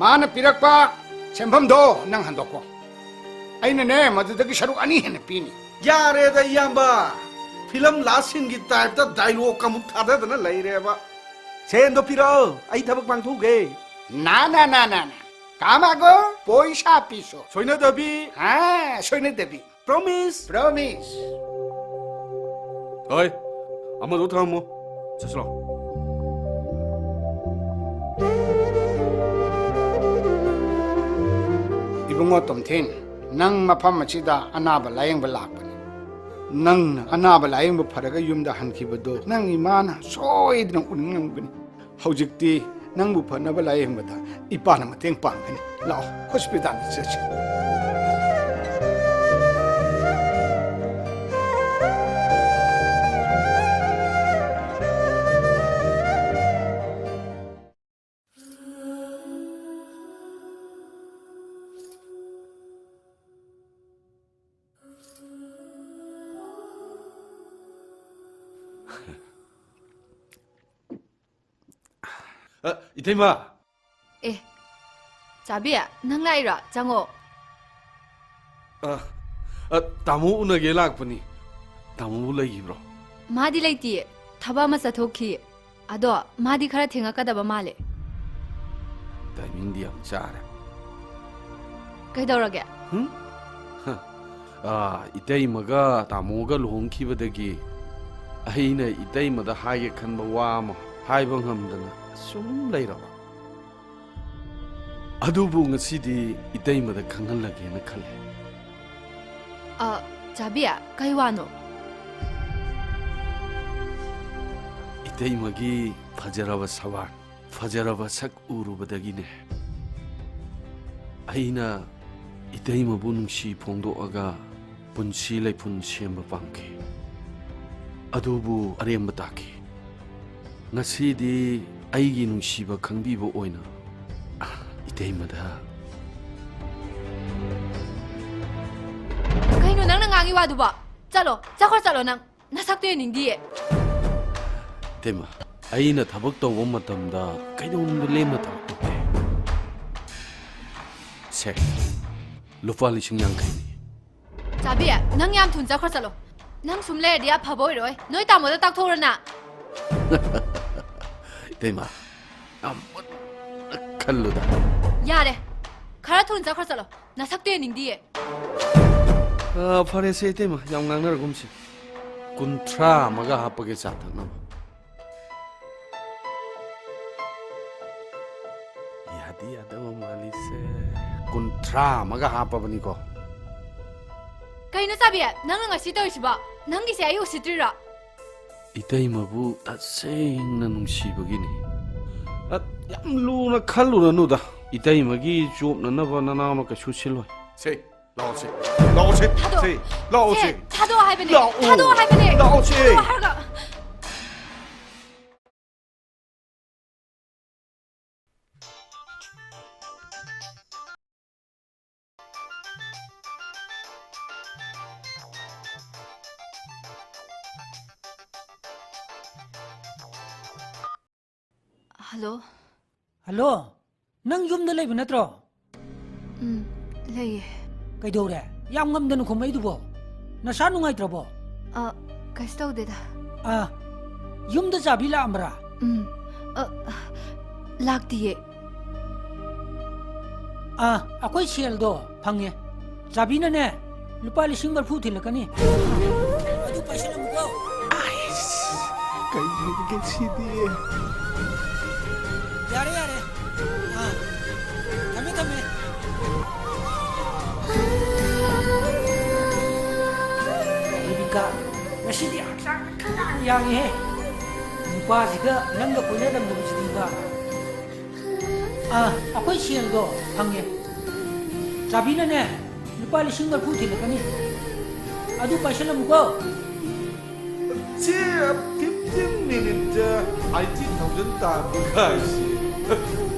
ꯃꯥꯅ ꯄꯤꯔꯛꯄ ꯁꯦꯟꯐꯝꯗꯣ ꯅꯪ ꯍꯟꯗꯣꯛꯀꯣ꯫ ꯑꯩꯅꯅꯦ ꯃꯗꯨꯗꯒꯤ ꯁꯔꯨꯛ ꯑꯅꯤ ꯍꯦꯟꯅ ꯄꯤꯅꯤ꯫ ꯌꯥꯔꯦꯗ ꯏꯌꯥꯝꯕ, ꯐꯤꯂꯝ ꯂꯥꯁ ꯁꯤꯟꯒꯤ ꯇꯥꯏꯞꯇ ꯗꯥꯏꯂꯣꯒ ꯑꯃꯨꯛ ꯊꯥꯗꯗꯅ ꯂꯩꯔꯦꯕ꯫ ꯁꯦꯟꯗꯣ ꯄꯤꯔꯛꯑꯣ, ꯑꯩ ꯊꯕꯛ ꯄꯥꯡꯊꯣꯛꯎꯒꯦ꯫ ꯅꯥ, ꯅꯥ, ꯅꯥ, ꯅꯥ, ꯅꯥ꯫ ꯀꯥꯃꯥꯒꯣ, ꯄꯣꯏꯁꯥ ꯄꯤꯁꯣ꯫ ꯁꯣꯏꯅꯗꯕꯤ꯫ ꯍꯥ, ꯁꯣꯏꯅꯗꯕꯤ꯫ Promise? Promise. ꯍꯣꯏ, ꯑꯃꯗꯣ ꯊꯝꯃꯣ꯫ ꯆꯠꯁꯤꯂꯣ꯫ ꯏꯕꯨꯡꯉꯣ ꯇꯣꯝꯊꯤꯟ, ꯅꯪ ꯃꯐꯝ ꯑꯁꯤꯗ ꯑꯅꯥꯕ ꯂꯥꯌꯦꯡꯕ ꯂꯥꯛꯄꯅꯤ꯫ ꯅꯪꯅ ꯑꯅꯥꯕ ꯂꯥꯌꯦꯡꯕ ꯐꯔꯒ ꯌꯨꯝꯗ ꯍꯟꯈꯤꯕꯗꯣ ꯅꯪ ꯏꯃꯥꯅ ꯁꯣꯏꯗꯅ ꯎꯅꯤꯡꯉꯝꯒꯅꯤ꯫ ꯍꯧꯖꯤꯛꯇꯤ ꯅꯪꯕꯨ ꯐꯅꯕ ꯂꯥꯌꯦꯡꯕꯗ ꯏꯄꯥꯅ ꯃꯇꯦꯡ ꯄꯥꯡꯒꯅꯤ꯫ ꯂꯥꯛꯑꯣ, ꯍꯣꯁꯄꯤꯇꯥꯜꯗ ꯆꯠꯁꯤ꯫ ꯑ, ꯏꯇꯩꯃ! ꯑꯦ, ꯆꯥꯕꯤ, ꯅꯪ ꯂꯥꯛꯏꯔꯣ? ꯆꯪꯉꯣ꯫ ꯑ, ꯑ, ꯇꯥꯃꯣ ꯎꯅꯒꯦ ꯂꯥꯛꯄꯅꯤ꯫ ꯇꯥꯃꯣꯕꯨ ꯂꯩꯈꯤꯕ꯭ꯔꯣ? ꯃꯥꯗꯤ ꯂꯩꯇꯤꯌꯦ, ꯊꯕꯛ ꯑꯃ ꯆꯠꯊꯣꯛꯈꯤ꯫ ꯑꯗꯣ ꯃꯥꯗꯤ ꯈꯔ ꯊꯦꯡꯉꯛꯀꯗꯕ ꯃꯥꯜꯂꯦ꯫ ꯇꯥꯏꯃꯤꯡꯗꯤ ꯌꯥꯝ ꯆꯥꯔꯦ꯫ ꯀꯩꯗꯧꯔꯒꯦ? ꯍꯨꯝ? ꯍ, ꯑꯥ, ꯏꯇꯩꯃꯒ ꯇꯥꯃꯣꯒ ꯂꯨꯍꯣꯡꯈꯤꯕꯗꯒꯤ ꯑꯩꯅ ꯏꯇꯩꯃꯗ ꯍꯥꯏꯒꯦ ꯈꯟꯕ ꯋꯥ ꯑꯃ ꯍꯥꯏꯕ ꯉꯝꯗꯅ ꯁꯨꯝ ꯂꯩꯔꯕ꯫ ꯑꯗꯨꯕꯨ ꯉꯁꯤꯗꯤ ꯏꯇꯩꯃꯗ ꯈꯪꯍꯜꯂꯒꯦꯅ ꯈꯜꯂꯦ꯫ ꯑ, ꯆꯥꯕꯤ, ꯀꯩ ꯋꯥꯅꯣ? ꯏꯇꯩꯃꯒꯤ ꯐꯖꯔꯕ ꯁꯕꯥꯟ, ꯐꯖꯔꯕ ꯁꯛ ꯎꯔꯨꯕꯗꯒꯤꯅꯦ ꯑꯩꯅ ꯏꯇꯩꯃꯕꯨ ꯅꯨꯡꯁꯤ ꯐꯣꯡꯗꯣꯛꯑꯒ ꯄꯨꯟꯁꯤ ꯂꯩꯄꯨꯟ ꯁꯦꯝꯕ ꯄꯥꯝꯈꯤ꯫ ꯑꯗꯨꯕꯨ ꯑꯔꯦꯝꯕ ꯇꯥꯈꯤ꯫ ꯉꯁꯤꯗꯤ ꯑꯩꯒꯤ ꯅꯨꯡꯁꯤꯕ ꯈꯪꯕꯤꯕ ꯑꯣꯏꯅ ꯏꯇꯩꯃꯗ꯫ ꯀꯩꯅꯣ ꯅꯪꯅ ꯉꯥꯡꯉꯤ ꯋꯥꯗꯨꯕꯣ? ꯆꯠꯂꯣ, ꯆꯠꯈ꯭ꯔꯣ ꯆꯠꯂꯣ ꯅꯪ꯫ ꯅꯁꯛꯇꯣ ꯌꯦꯡꯅꯤꯡꯗꯤꯌꯦ꯫ ꯏꯇꯩꯃ, ꯑꯩꯅ ꯊꯕꯛ ꯇꯧꯕ ꯃꯇꯝꯗ ꯀꯩꯗꯧꯅꯨꯡꯗ ꯂꯦꯝꯅ ꯊꯕꯛ ꯇꯧꯗꯦ꯫ ꯁꯦ, ꯂꯨꯄꯥ ꯂꯤꯁꯤꯡ ꯌꯥꯡꯈꯩꯅꯤ꯫ ꯆꯥꯕꯤ, ꯅꯪ ꯌꯥꯝ ꯊꯨꯅ ꯆꯠꯈ꯭ꯔꯣ ꯆꯠꯂꯣ꯫ ꯅꯪ ꯁꯨꯝ ꯂꯩꯔꯗꯤ ꯑꯐꯕ ꯑꯣꯏꯔꯣꯏ꯫ ꯅꯣꯏ ꯇꯥꯃꯣꯗ ꯇꯥꯛꯊꯣꯛꯎꯔꯣ ꯅꯪ꯫ ꯏꯇꯩꯃ, ꯌꯥꯝ ꯃꯨꯟꯅ ꯈꯜꯂꯨꯗ꯫ ꯌꯥꯔꯦ꯫ ꯈꯔ ꯊꯨꯅ ꯆꯠꯈ꯭ꯔꯣ ꯆꯠꯂꯣ꯫ ꯅꯁꯛꯇꯣ ꯌꯦꯡꯅꯤꯡꯗꯤꯌꯦ꯫ ꯑ, ꯐꯔꯦꯁꯦ ꯏꯇꯩꯃ, ꯌꯥꯝ ꯉꯥꯡꯅꯔꯒꯨꯝꯁꯤ꯫ ꯀꯨꯟꯊ꯭ꯔꯥ ꯑꯃꯒ ꯍꯥꯞꯄꯒꯦ ꯆꯥ ꯊꯛꯅꯕ꯫ ꯌꯥꯗꯤ ꯌꯥꯗꯕ ꯃꯥꯜꯂꯤꯁꯦ꯫ ꯀꯨꯟꯊ꯭ꯔꯥ ꯑꯃꯒ ꯍꯥꯞꯄꯕꯅꯤꯀꯣ꯫ ꯀꯩꯅꯣ ꯆꯥꯕꯤ, ꯅꯪꯅ ꯉꯁꯤ ꯇꯧꯔꯤꯁꯤꯕꯣ? ꯅꯪꯒꯤꯁꯦ ꯑꯩ ꯎꯁꯤꯠꯇ꯭ꯔꯤꯔꯣ? ꯏꯇꯩꯃꯕꯨ ꯇꯁꯦꯡꯅ ꯅꯨꯡꯁꯤꯕꯒꯤꯅꯤ꯫ ꯑ, ꯌꯥꯝ ꯂꯨꯅ ꯈꯜꯂꯨꯔꯅꯨꯗ꯫ ꯏꯇꯩꯃꯒꯤ ꯆꯣꯞꯅꯅꯕ ꯅꯅꯥꯎꯅ ꯀꯩꯁꯨ ꯁꯤꯜꯂꯣꯏ꯫ ꯁꯦ, ꯂꯥꯛꯑꯣꯁꯦ꯫ ꯂꯥꯛꯑꯣꯁꯦ꯫ ꯊꯥꯗꯣꯛꯑꯣ꯫ ꯁꯦ, ꯂꯥꯛꯑꯣꯁꯦ꯫ ꯁꯦ, ꯊꯥꯗꯣꯛꯑꯣ ꯍꯥꯏꯕꯅꯦ꯫ ꯂꯥꯛꯑꯣ꯫ ꯊꯥꯗꯣꯛꯑꯣ ꯍꯥꯏꯕꯅꯦ꯫ ꯂꯥꯛꯑꯣꯁꯦ꯫ ꯊꯥꯗꯣꯛꯑꯣ ꯍꯥꯏꯔꯒ꯫ ꯍꯜꯂꯣ꯫ ꯍꯜꯂꯣ, ꯅꯪ ꯌꯨꯝꯗ ꯂꯩꯕ ꯅꯠꯇ꯭ꯔꯣ? ꯎꯝ, ꯂꯩꯌꯦ꯫ ꯀꯩꯗꯧꯔꯦ? ꯌꯥꯝ ꯉꯝꯗꯅ ꯈꯨꯝꯃꯛꯏꯗꯨꯕꯣ? ꯅꯁꯥ ꯅꯨꯡꯉꯥꯏꯇ꯭ꯔꯕꯣ? ꯑ, ꯀꯩꯁꯨ ꯇꯧꯗꯦꯗ꯫ ꯑ, ꯌꯨꯝꯗ ꯆꯥꯕꯤ ꯂꯥꯛꯑꯝꯕ꯭ꯔꯥ? ꯎꯝ, ꯑ, ꯂꯥꯛꯇꯤꯌꯦ꯫ ꯑ, ꯑꯩꯈꯣꯏ ꯁꯦꯜꯗꯣ ꯐꯪꯉꯦ꯫ ꯆꯥꯕꯤꯅꯅꯦ, ꯂꯨꯄꯥ ꯂꯤꯁꯤꯡ ꯃꯔꯤꯐꯨ ꯊꯤꯜꯂꯛꯀꯅꯤ꯫ ꯑꯗꯨ ꯄꯥꯏꯁꯤꯜꯂꯝꯃꯨꯀꯣ꯫ ꯑꯥꯏꯁ, ꯀꯩꯅꯣꯒꯦ ꯁꯤꯗꯤ? ꯌꯥꯔꯦ, ꯌꯥꯔꯦ꯫ ꯑꯥ, ꯊꯝꯃꯦ, ꯊꯝꯃꯦ꯫ ꯗꯦꯕꯤꯀꯥ, ꯉꯁꯤꯗꯤ ꯍꯛꯆꯥꯡ ꯈꯔ ꯌꯥꯡꯉꯦꯍꯦ꯫ ꯅꯨꯄꯥꯁꯤꯒ ꯅꯪꯒ ꯀꯣꯏꯅꯔꯝꯗꯕꯁꯤꯗꯤꯕ꯫ ꯑꯥ, ꯑꯩꯈꯣꯏ ꯁꯦꯜꯗꯣ ꯐꯪꯉꯦ꯫ ꯆꯥꯕꯤꯅꯅꯦ, ꯂꯨꯄꯥ ꯂꯤꯁꯤꯡ ꯃꯔꯤꯐꯨ ꯊꯤꯜꯂꯛꯀꯅꯤ꯫ ꯑꯗꯨ ꯄꯥꯏꯁꯜꯂꯝꯃꯨꯀꯣ꯫ ꯁꯤ ꯐꯤꯐꯇꯤꯟ ꯃꯤꯅꯤꯠꯇ ꯑꯩꯠꯇꯤꯟ ꯊꯥꯎꯖꯟ ꯇꯥꯟꯕ ꯍꯥꯏꯁꯤ꯫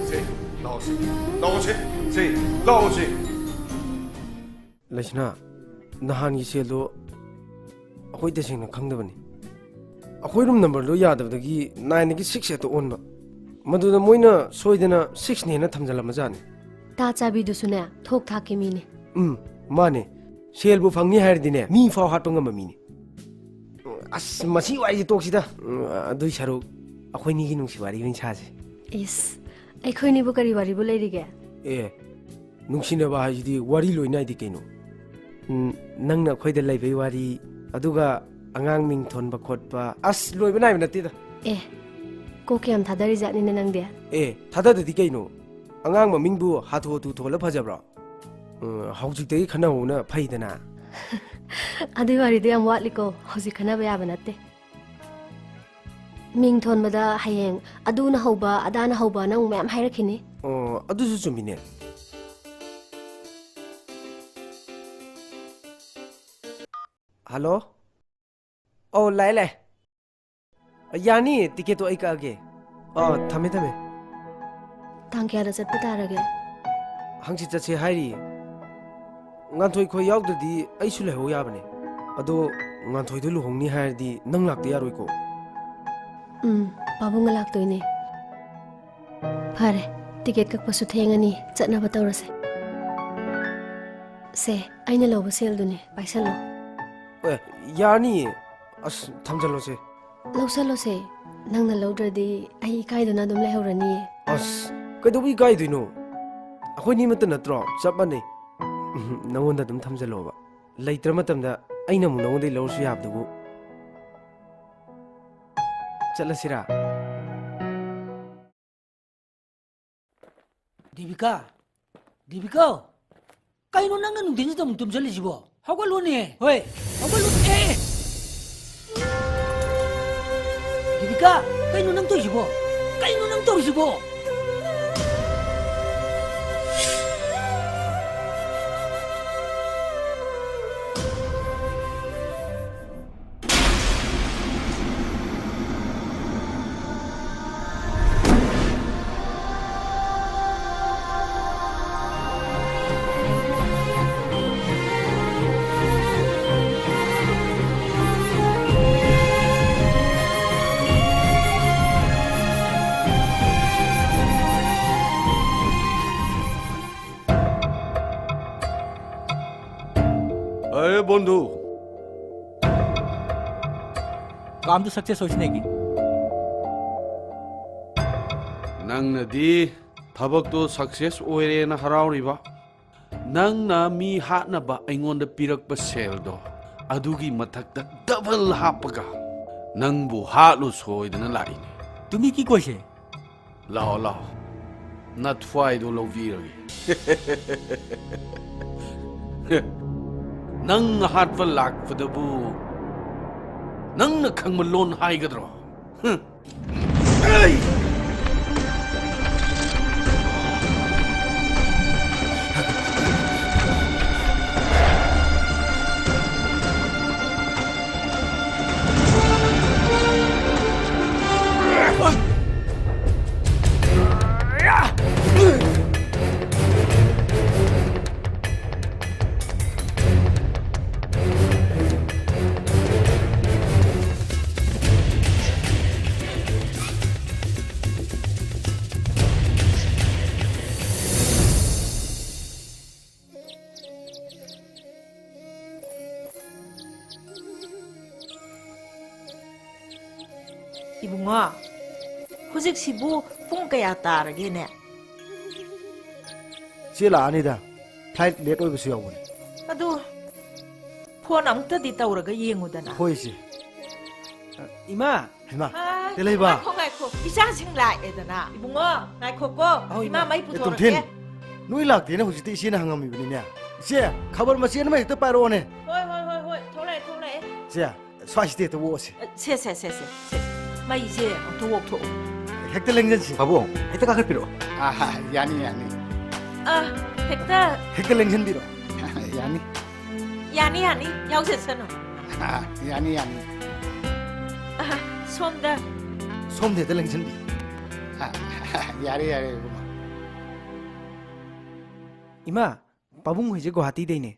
ꯁꯦ, ꯂꯥꯛꯑꯣꯁꯦ, ꯂꯥꯛꯑꯣꯁꯦ, ꯁꯦ, ꯂꯥꯛꯑꯣꯁꯦ꯫ ꯂꯩꯁꯅꯥ, ꯅꯍꯥꯟꯒꯤ ꯁꯦꯜꯗꯣ ꯑꯩꯈꯣꯏ ꯇꯁꯦꯡꯅ ꯈꯪꯗꯕꯅꯤ꯫ ꯑꯩꯈꯣꯏ ꯔꯨꯝ ꯅꯝꯕꯔꯗꯣ ꯌꯥꯗꯕꯗꯒꯤ ꯅꯥꯏꯟꯗꯒꯤ ꯁꯤꯛꯁ ꯍꯦꯛꯇ ꯑꯣꯟꯕ꯫ ꯃꯗꯨꯗ ꯃꯣꯏꯅ ꯁꯣꯏꯗꯅ ꯁꯤꯛꯁꯅꯦꯅ ꯊꯝꯖꯜꯂꯝꯃꯖꯥꯠꯅꯤ꯫ ꯇꯥ ꯆꯥꯕꯤꯗꯨꯁꯨꯅꯦ, ꯊꯣꯛ ꯊꯥꯛꯀꯤ ꯃꯤꯅꯦ꯫ ꯎꯝ, ꯃꯥꯅꯦ꯫ ꯁꯦꯜꯕꯨ ꯐꯪꯅꯤ ꯍꯥꯏꯔꯗꯤꯅꯦ, ꯃꯤ ꯐꯥꯎ ꯍꯥꯠꯄ ꯉꯝꯕ ꯃꯤꯅꯦ꯫ ꯑꯁ, ꯃꯁꯤ ꯋꯥꯔꯤꯁꯦ ꯇꯣꯛꯁꯤꯗ꯫ ꯎꯝ, ꯑꯗꯨꯏ ꯁꯔꯨꯛ ꯑꯩꯈꯣꯏꯅꯤꯒꯤ ꯅꯨꯡꯁꯤ ꯋꯥꯔꯤ ꯑꯣꯏꯅ ꯁꯥꯁꯦ꯫ ꯏꯁ, ꯑꯩꯈꯣꯏꯅꯤꯕꯨ ꯀꯔꯤ ꯋꯥꯔꯤꯕꯨ ꯂꯩꯔꯤꯒꯦ? ꯑꯦ, ꯅꯨꯡꯁꯤꯅꯕ ꯍꯥꯏꯁꯤꯗꯤ ꯋꯥꯔꯤ ꯂꯣꯏ ꯅꯥꯏꯗꯦ ꯀꯩꯅꯣ꯫ ꯎꯝ, ꯅꯪꯅ ꯑꯩꯈꯣꯏꯗ ꯂꯩꯕꯩ ꯋꯥꯔꯤ, ꯑꯗꯨꯒ ꯑꯉꯥꯡ ꯃꯤꯡ ꯊꯣꯟꯕ ꯈꯣꯠꯄ, ꯑꯁ, ꯂꯣꯏꯕ ꯅꯥꯏꯕ ꯅꯠꯇꯦꯗ꯫ ꯑꯦ, ꯀꯣꯛ ꯀꯌꯥꯝ ꯊꯥꯗꯔꯤꯖꯥꯠꯅꯤꯅꯦ ꯅꯪꯗꯤ? ꯑꯦ, ꯊꯥꯗꯗꯗꯤ ꯀꯩꯅꯣ? ꯑꯉꯥꯡ ꯃꯃꯤꯡꯕꯨ ꯍꯥꯊꯨ ꯍꯥꯊꯨ ꯊꯣꯜꯂ ꯐꯖꯕ꯭ꯔꯣ? ꯎꯝ, ꯍꯧꯖꯤꯛꯇꯒꯤ ꯈꯟꯅꯍꯧꯕꯅ ꯐꯩꯗꯅ꯫ ꯑꯗꯨꯏ ꯋꯥꯔꯤꯗꯣ ꯌꯥꯝ ꯋꯥꯠꯂꯤꯀꯣ, ꯍꯧꯖꯤꯛ ꯈꯟꯅꯕ ꯌꯥꯕ ꯅꯠꯇꯦ꯫ ꯃꯤꯡ ꯊꯣꯟꯕꯗ ꯍꯌꯦꯡ ꯑꯗꯨꯅ ꯍꯧꯕ, ꯑꯗꯥꯅ ꯍꯧꯕꯅ ꯑꯃꯨꯛ ꯃꯌꯥꯝ ꯍꯥꯏꯔꯛꯈꯤꯅꯤ꯫ ꯑꯣ, ꯑꯗꯨꯁꯨ ꯆꯨꯝꯃꯤꯅꯦ꯫ ꯍꯜꯂꯣ? ꯑꯧ, ꯂꯥꯛꯑꯦ, ꯂꯥꯛꯑꯦ꯫ ꯌꯥꯅꯤ, ꯇꯤꯀꯦꯠꯇꯣ ꯑꯩ ꯀꯛꯑꯒꯦ꯫ ꯑꯥ, ꯊꯝꯃꯦ, ꯊꯝꯃꯦ꯫ ꯇꯥꯡ ꯀꯌꯥꯗ ꯆꯠꯄ ꯇꯥꯔꯒꯦ? ꯍꯪꯆꯤꯠ ꯆꯠꯁꯦ ꯍꯥꯏꯔꯤꯌꯦ꯫ ꯉꯥꯟꯊꯣꯏ ꯈꯣꯏ ꯌꯥꯎꯗ꯭ꯔꯗꯤ ꯑꯩꯁꯨ ꯂꯩꯍꯧ ꯌꯥꯕꯅꯦ꯫ ꯑꯗꯣ ꯉꯥꯟꯊꯣꯏꯗꯣ ꯂꯨꯍꯣꯡꯅꯤ ꯍꯥꯏꯔꯗꯤ ꯅꯪ ꯂꯥꯛꯇ ꯌꯥꯔꯣꯏꯀꯣ? ꯎꯝ, ꯄꯥꯕꯨꯡꯒ ꯂꯥꯛꯇꯣꯏꯅꯦ꯫ ꯐꯔꯦ, ꯇꯤꯀꯦꯠ ꯀꯛꯄꯁꯨ ꯊꯦꯡꯉꯅꯤ, ꯆꯠꯅꯕ ꯇꯧꯔꯁꯦ꯫ ꯁꯦ, ꯑꯩꯅ ꯂꯧꯕ ꯁꯦꯜꯗꯨꯅꯦ, ꯄꯥꯏꯁꯜꯂꯣ꯫ ꯑꯦ, ꯌꯥꯅꯤꯌꯦ꯫ ꯑꯁ, ꯊꯝꯖꯜꯂꯣꯁꯦ꯫ ꯂꯧꯁꯜꯂꯣꯁꯦ꯫ ꯅꯪꯅ ꯂꯧꯗ꯭ꯔꯗꯤ ꯑꯩ ꯏꯀꯥꯏꯗꯨꯅ ꯑꯗꯨꯝ ꯂꯩꯍꯧꯔꯅꯤꯌꯦ꯫ ꯑꯁ, ꯀꯩꯗꯧꯕ ꯏꯀꯥꯏꯗꯣꯏꯅꯣ? ꯑꯩꯈꯣꯏꯅꯤꯃꯠꯇ ꯅꯠꯇ꯭ꯔꯣ? ꯆꯞ ꯃꯥꯟꯅꯩ꯫ ꯎꯝ, ꯅꯉꯣꯟꯗ ꯑꯗꯨꯝ ꯊꯝꯖꯜꯂꯣꯕ꯫ ꯂꯩꯇ꯭ꯔ ꯃꯇꯝꯗ ꯑꯩꯅ ꯑꯃꯨꯛ ꯅꯉꯣꯟꯗꯩ ꯂꯧꯔꯁꯨ ꯌꯥꯕꯗꯨꯕꯨ꯫ ꯆꯠꯂꯁꯤꯔꯥ? ꯗꯦꯕꯤꯀꯥ, ꯗꯦꯕꯤꯀꯥ, ꯀꯩꯅꯣ ꯅꯪꯅ ꯅꯨꯡꯊꯤꯟꯁꯤꯗ ꯑꯃꯨꯛ ꯇꯨꯝꯁꯤꯜꯂꯤꯁꯤꯕꯣ? ꯍꯧꯒꯠꯂꯣꯅꯦ꯫ ꯍꯣꯏ, ꯍꯧꯒꯠꯂꯣ꯫ ꯑꯦ! ꯗꯦꯕꯤꯀꯥ, ꯀꯩꯅꯣ ꯅꯪ ꯇꯧꯔꯤꯁꯤꯕꯣ? ꯀꯩꯅꯣ ꯅꯪ ꯇꯧꯔꯤꯁꯤꯕꯣ? ꯀꯣꯟꯗꯨ꯫ काम तो सक्सेस ꯑꯣꯏꯁꯤꯅꯦꯒꯤ꯫ ꯅꯪꯅꯗꯤ ꯊꯕꯛꯇꯣ ꯁꯛꯁꯦꯁ ꯑꯣꯏꯔꯦꯅ ꯍꯔꯥꯎꯔꯤꯕ, ꯅꯪꯅ ꯃꯤ ꯍꯥꯠꯅꯕ ꯑꯩꯉꯣꯟꯗ ꯄꯤꯔꯛꯄ ꯁꯦꯜꯗꯣ, ꯑꯗꯨꯒꯤ ꯃꯊꯛꯇ ꯗꯕꯜ ꯍꯥꯞꯄꯒ ꯅꯪꯕꯨ ꯍꯥꯠꯂꯨ ꯁꯣꯏꯗꯅ ꯂꯥꯛꯏꯅꯦ꯫ तुम्ही की कोशे? ꯂꯥꯛꯑꯣ, ꯂꯥꯛꯑꯣ, ꯅꯊ꯭ꯋꯥꯏꯗꯣ ꯂꯧꯕꯤꯔꯒꯦ꯫ ꯅꯪ ꯍꯥꯠꯄ ꯂꯥꯛꯄꯗꯕꯨ ꯅꯪꯅ ꯈꯪꯕ ꯂꯣꯟ ꯍꯥꯏꯒꯗ꯭ꯔꯣ? ꯍꯨꯝ꯫ ꯏꯕꯨꯡꯉꯣ, ꯍꯧꯖꯤꯛꯁꯤꯕꯨ ꯄꯨꯡ ꯀꯌꯥ ꯇꯥꯔꯒꯦꯅꯦ? ꯆꯦ ꯂꯥꯛꯑꯅꯤꯗ, ꯐ꯭ꯂꯥꯏꯠ ꯂꯦꯠ ꯑꯣꯏꯕꯁꯨ ꯌꯥꯎꯕꯅꯦ꯫ ꯑꯗꯨ ꯐꯣꯟ ꯑꯃꯨꯛꯇꯗꯤ ꯇꯧꯔꯒ ꯌꯦꯡꯉꯨꯗꯅ꯫ ꯍꯣꯏ, ꯏꯆꯦ꯫ ꯏꯃꯥ! ꯍꯩꯃꯥ, ꯑꯥ, ꯀꯩ ꯂꯩꯕ? ꯉꯥꯏꯈꯣ, ꯉꯥꯏꯈꯣ꯫ ꯏꯆꯥꯁꯤꯡ ꯂꯥꯛꯑꯦꯗꯅ꯫ ꯏꯕꯨꯡꯉꯣ, ꯉꯥꯏꯈꯣꯀꯣ꯫ ꯑꯧ, ꯏꯃꯥ, ꯏꯃꯥ꯫ ꯃꯩ ꯑꯦ, ꯄꯨꯊꯣꯔꯛꯀꯦ꯫ ꯇꯣꯝꯊꯤꯟ, ꯅꯣꯏ ꯂꯥꯛꯇꯦꯅ ꯍꯧꯖꯤꯛꯇ ꯏꯆꯦꯅ ꯍꯪꯉꯝꯃꯤꯕꯅꯤꯅꯦ꯫ ꯏꯆꯦ, ꯈꯕꯔ ꯃꯆꯦꯠ ꯑꯃ ꯍꯦꯛꯇ ꯄꯥꯏꯔꯛꯑꯣꯅꯦ꯫ ꯍꯣꯏ, ꯍꯣꯏ, ꯍꯣꯏ, ꯍꯣꯏ꯫ ꯊꯣꯛꯂꯛꯑꯦ, ꯊꯣꯛꯂꯛꯑꯦ꯫ ꯏꯆꯦ, ꯁ꯭ꯋꯥꯏꯁꯤꯗ ꯍꯦꯛꯇ ꯑꯣꯛꯑꯁꯤ꯫ ꯁꯦ, ꯁꯦ, ꯁꯦ, ꯁꯦ, ꯁꯦ꯫ ꯃꯩꯁꯦ ꯑꯝꯇ ꯑꯣꯛꯊꯣꯛꯑꯣ꯫ ꯍꯦꯛꯇ ꯂꯦꯡꯖꯟꯁꯤ꯫ ꯄꯥꯕꯨꯡ, ꯍꯦꯛꯇ ꯀꯥꯈꯠꯄꯤꯔꯛꯑꯣ꯫ ꯑꯥ, ꯌꯥꯅꯤ, ꯌꯥꯅꯤ꯫ ꯑꯥ, ꯍꯦꯛꯇ꯫ ꯍꯦꯛꯇ ꯂꯦꯡꯖꯟꯕꯤꯔꯣ꯫ ꯌꯥꯅꯤ꯫ ꯌꯥꯅꯤ, ꯌꯥꯅꯤ, ꯌꯥꯎꯖꯁꯅꯨ꯫ ꯑꯥ, ꯌꯥꯅꯤ, ꯌꯥꯅꯤ꯫ ꯑꯥ, ꯁꯣꯝꯗ꯫ ꯁꯣꯝꯗ ꯍꯦꯛꯇ ꯂꯦꯡꯁꯤꯟꯕꯤꯌꯨ꯫ ꯑꯥ, ꯌꯥꯔꯦ, ꯌꯥꯔꯦ, ꯏꯕꯨꯡꯉꯣ꯫ ꯏꯃꯥ, ꯄꯥꯕꯨꯡ ꯍꯣꯏꯁꯦ ꯒꯨꯋꯥꯍꯥꯇꯤꯗꯩꯅꯦ꯫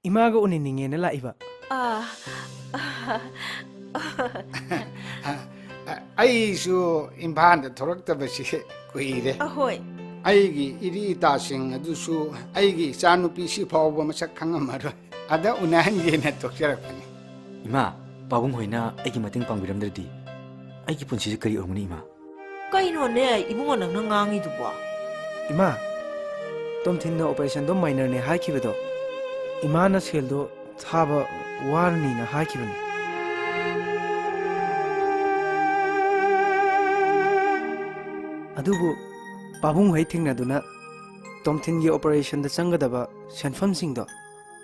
ꯏꯃꯥꯒ ꯎꯅꯅꯤꯡꯉꯦꯅ ꯂꯥꯛꯏꯕ꯫ ꯑꯥ, ꯑꯩꯁꯨ ꯏꯝꯐꯥꯜꯗ ꯊꯣꯛꯂꯛꯇꯕꯁꯤ ꯀꯨꯏꯔꯦ꯫ ꯑꯍꯣꯏ꯫ ꯑꯩꯒꯤ ꯏꯔꯤ ꯏꯇꯥꯁꯤꯡ ꯑꯗꯨꯁꯨ ꯑꯩꯒꯤ ꯏꯆꯥꯅꯨꯄꯤꯁꯤ ꯐꯥꯎꯕ ꯃꯁꯛ ꯈꯪꯉꯝꯃꯔꯣꯏ꯫ ꯑꯗ ꯎꯅꯍꯟꯒꯦꯅ ꯊꯣꯛꯆꯔꯛꯄꯅꯤ꯫ ꯏꯃꯥ, ꯄꯥꯕꯨꯡ ꯍꯣꯏꯅ ꯑꯩꯒꯤ ꯃꯇꯦꯡ ꯄꯥꯡꯕꯤꯔꯝꯗ꯭ꯔꯗꯤ ꯑꯩꯒꯤ ꯄꯨꯟꯁꯤꯁꯦ ꯀꯔꯤ ꯑꯣꯏꯔꯝꯒꯅꯤ, ꯏꯃꯥ? ꯀꯩꯅꯣꯅꯦ ꯏꯕꯨꯡꯉꯣ ꯅꯪꯅ ꯉꯥꯡꯉꯤꯗꯨꯕꯣ? ꯏꯃꯥ, ꯇꯣꯝꯊꯤꯟꯅ operationꯗꯣ minorꯅꯦ ꯍꯥꯏꯈꯤꯕꯗꯣ, ꯏꯃꯥꯅ ꯁꯦꯜꯗꯣ ꯊꯥꯕ ꯋꯥꯔꯅꯤꯅ ꯍꯥꯏꯈꯤꯕꯅꯤ꯫ ꯑꯗꯨꯕꯨ ꯄꯥꯕꯨꯡ ꯍꯣꯏ ꯊꯦꯡꯅꯗꯨꯅ ꯇꯣꯝꯊꯤꯟꯒꯤ operationꯗ ꯆꯪꯒꯗꯕ ꯁꯦꯟꯐꯝꯁꯤꯡꯗꯣ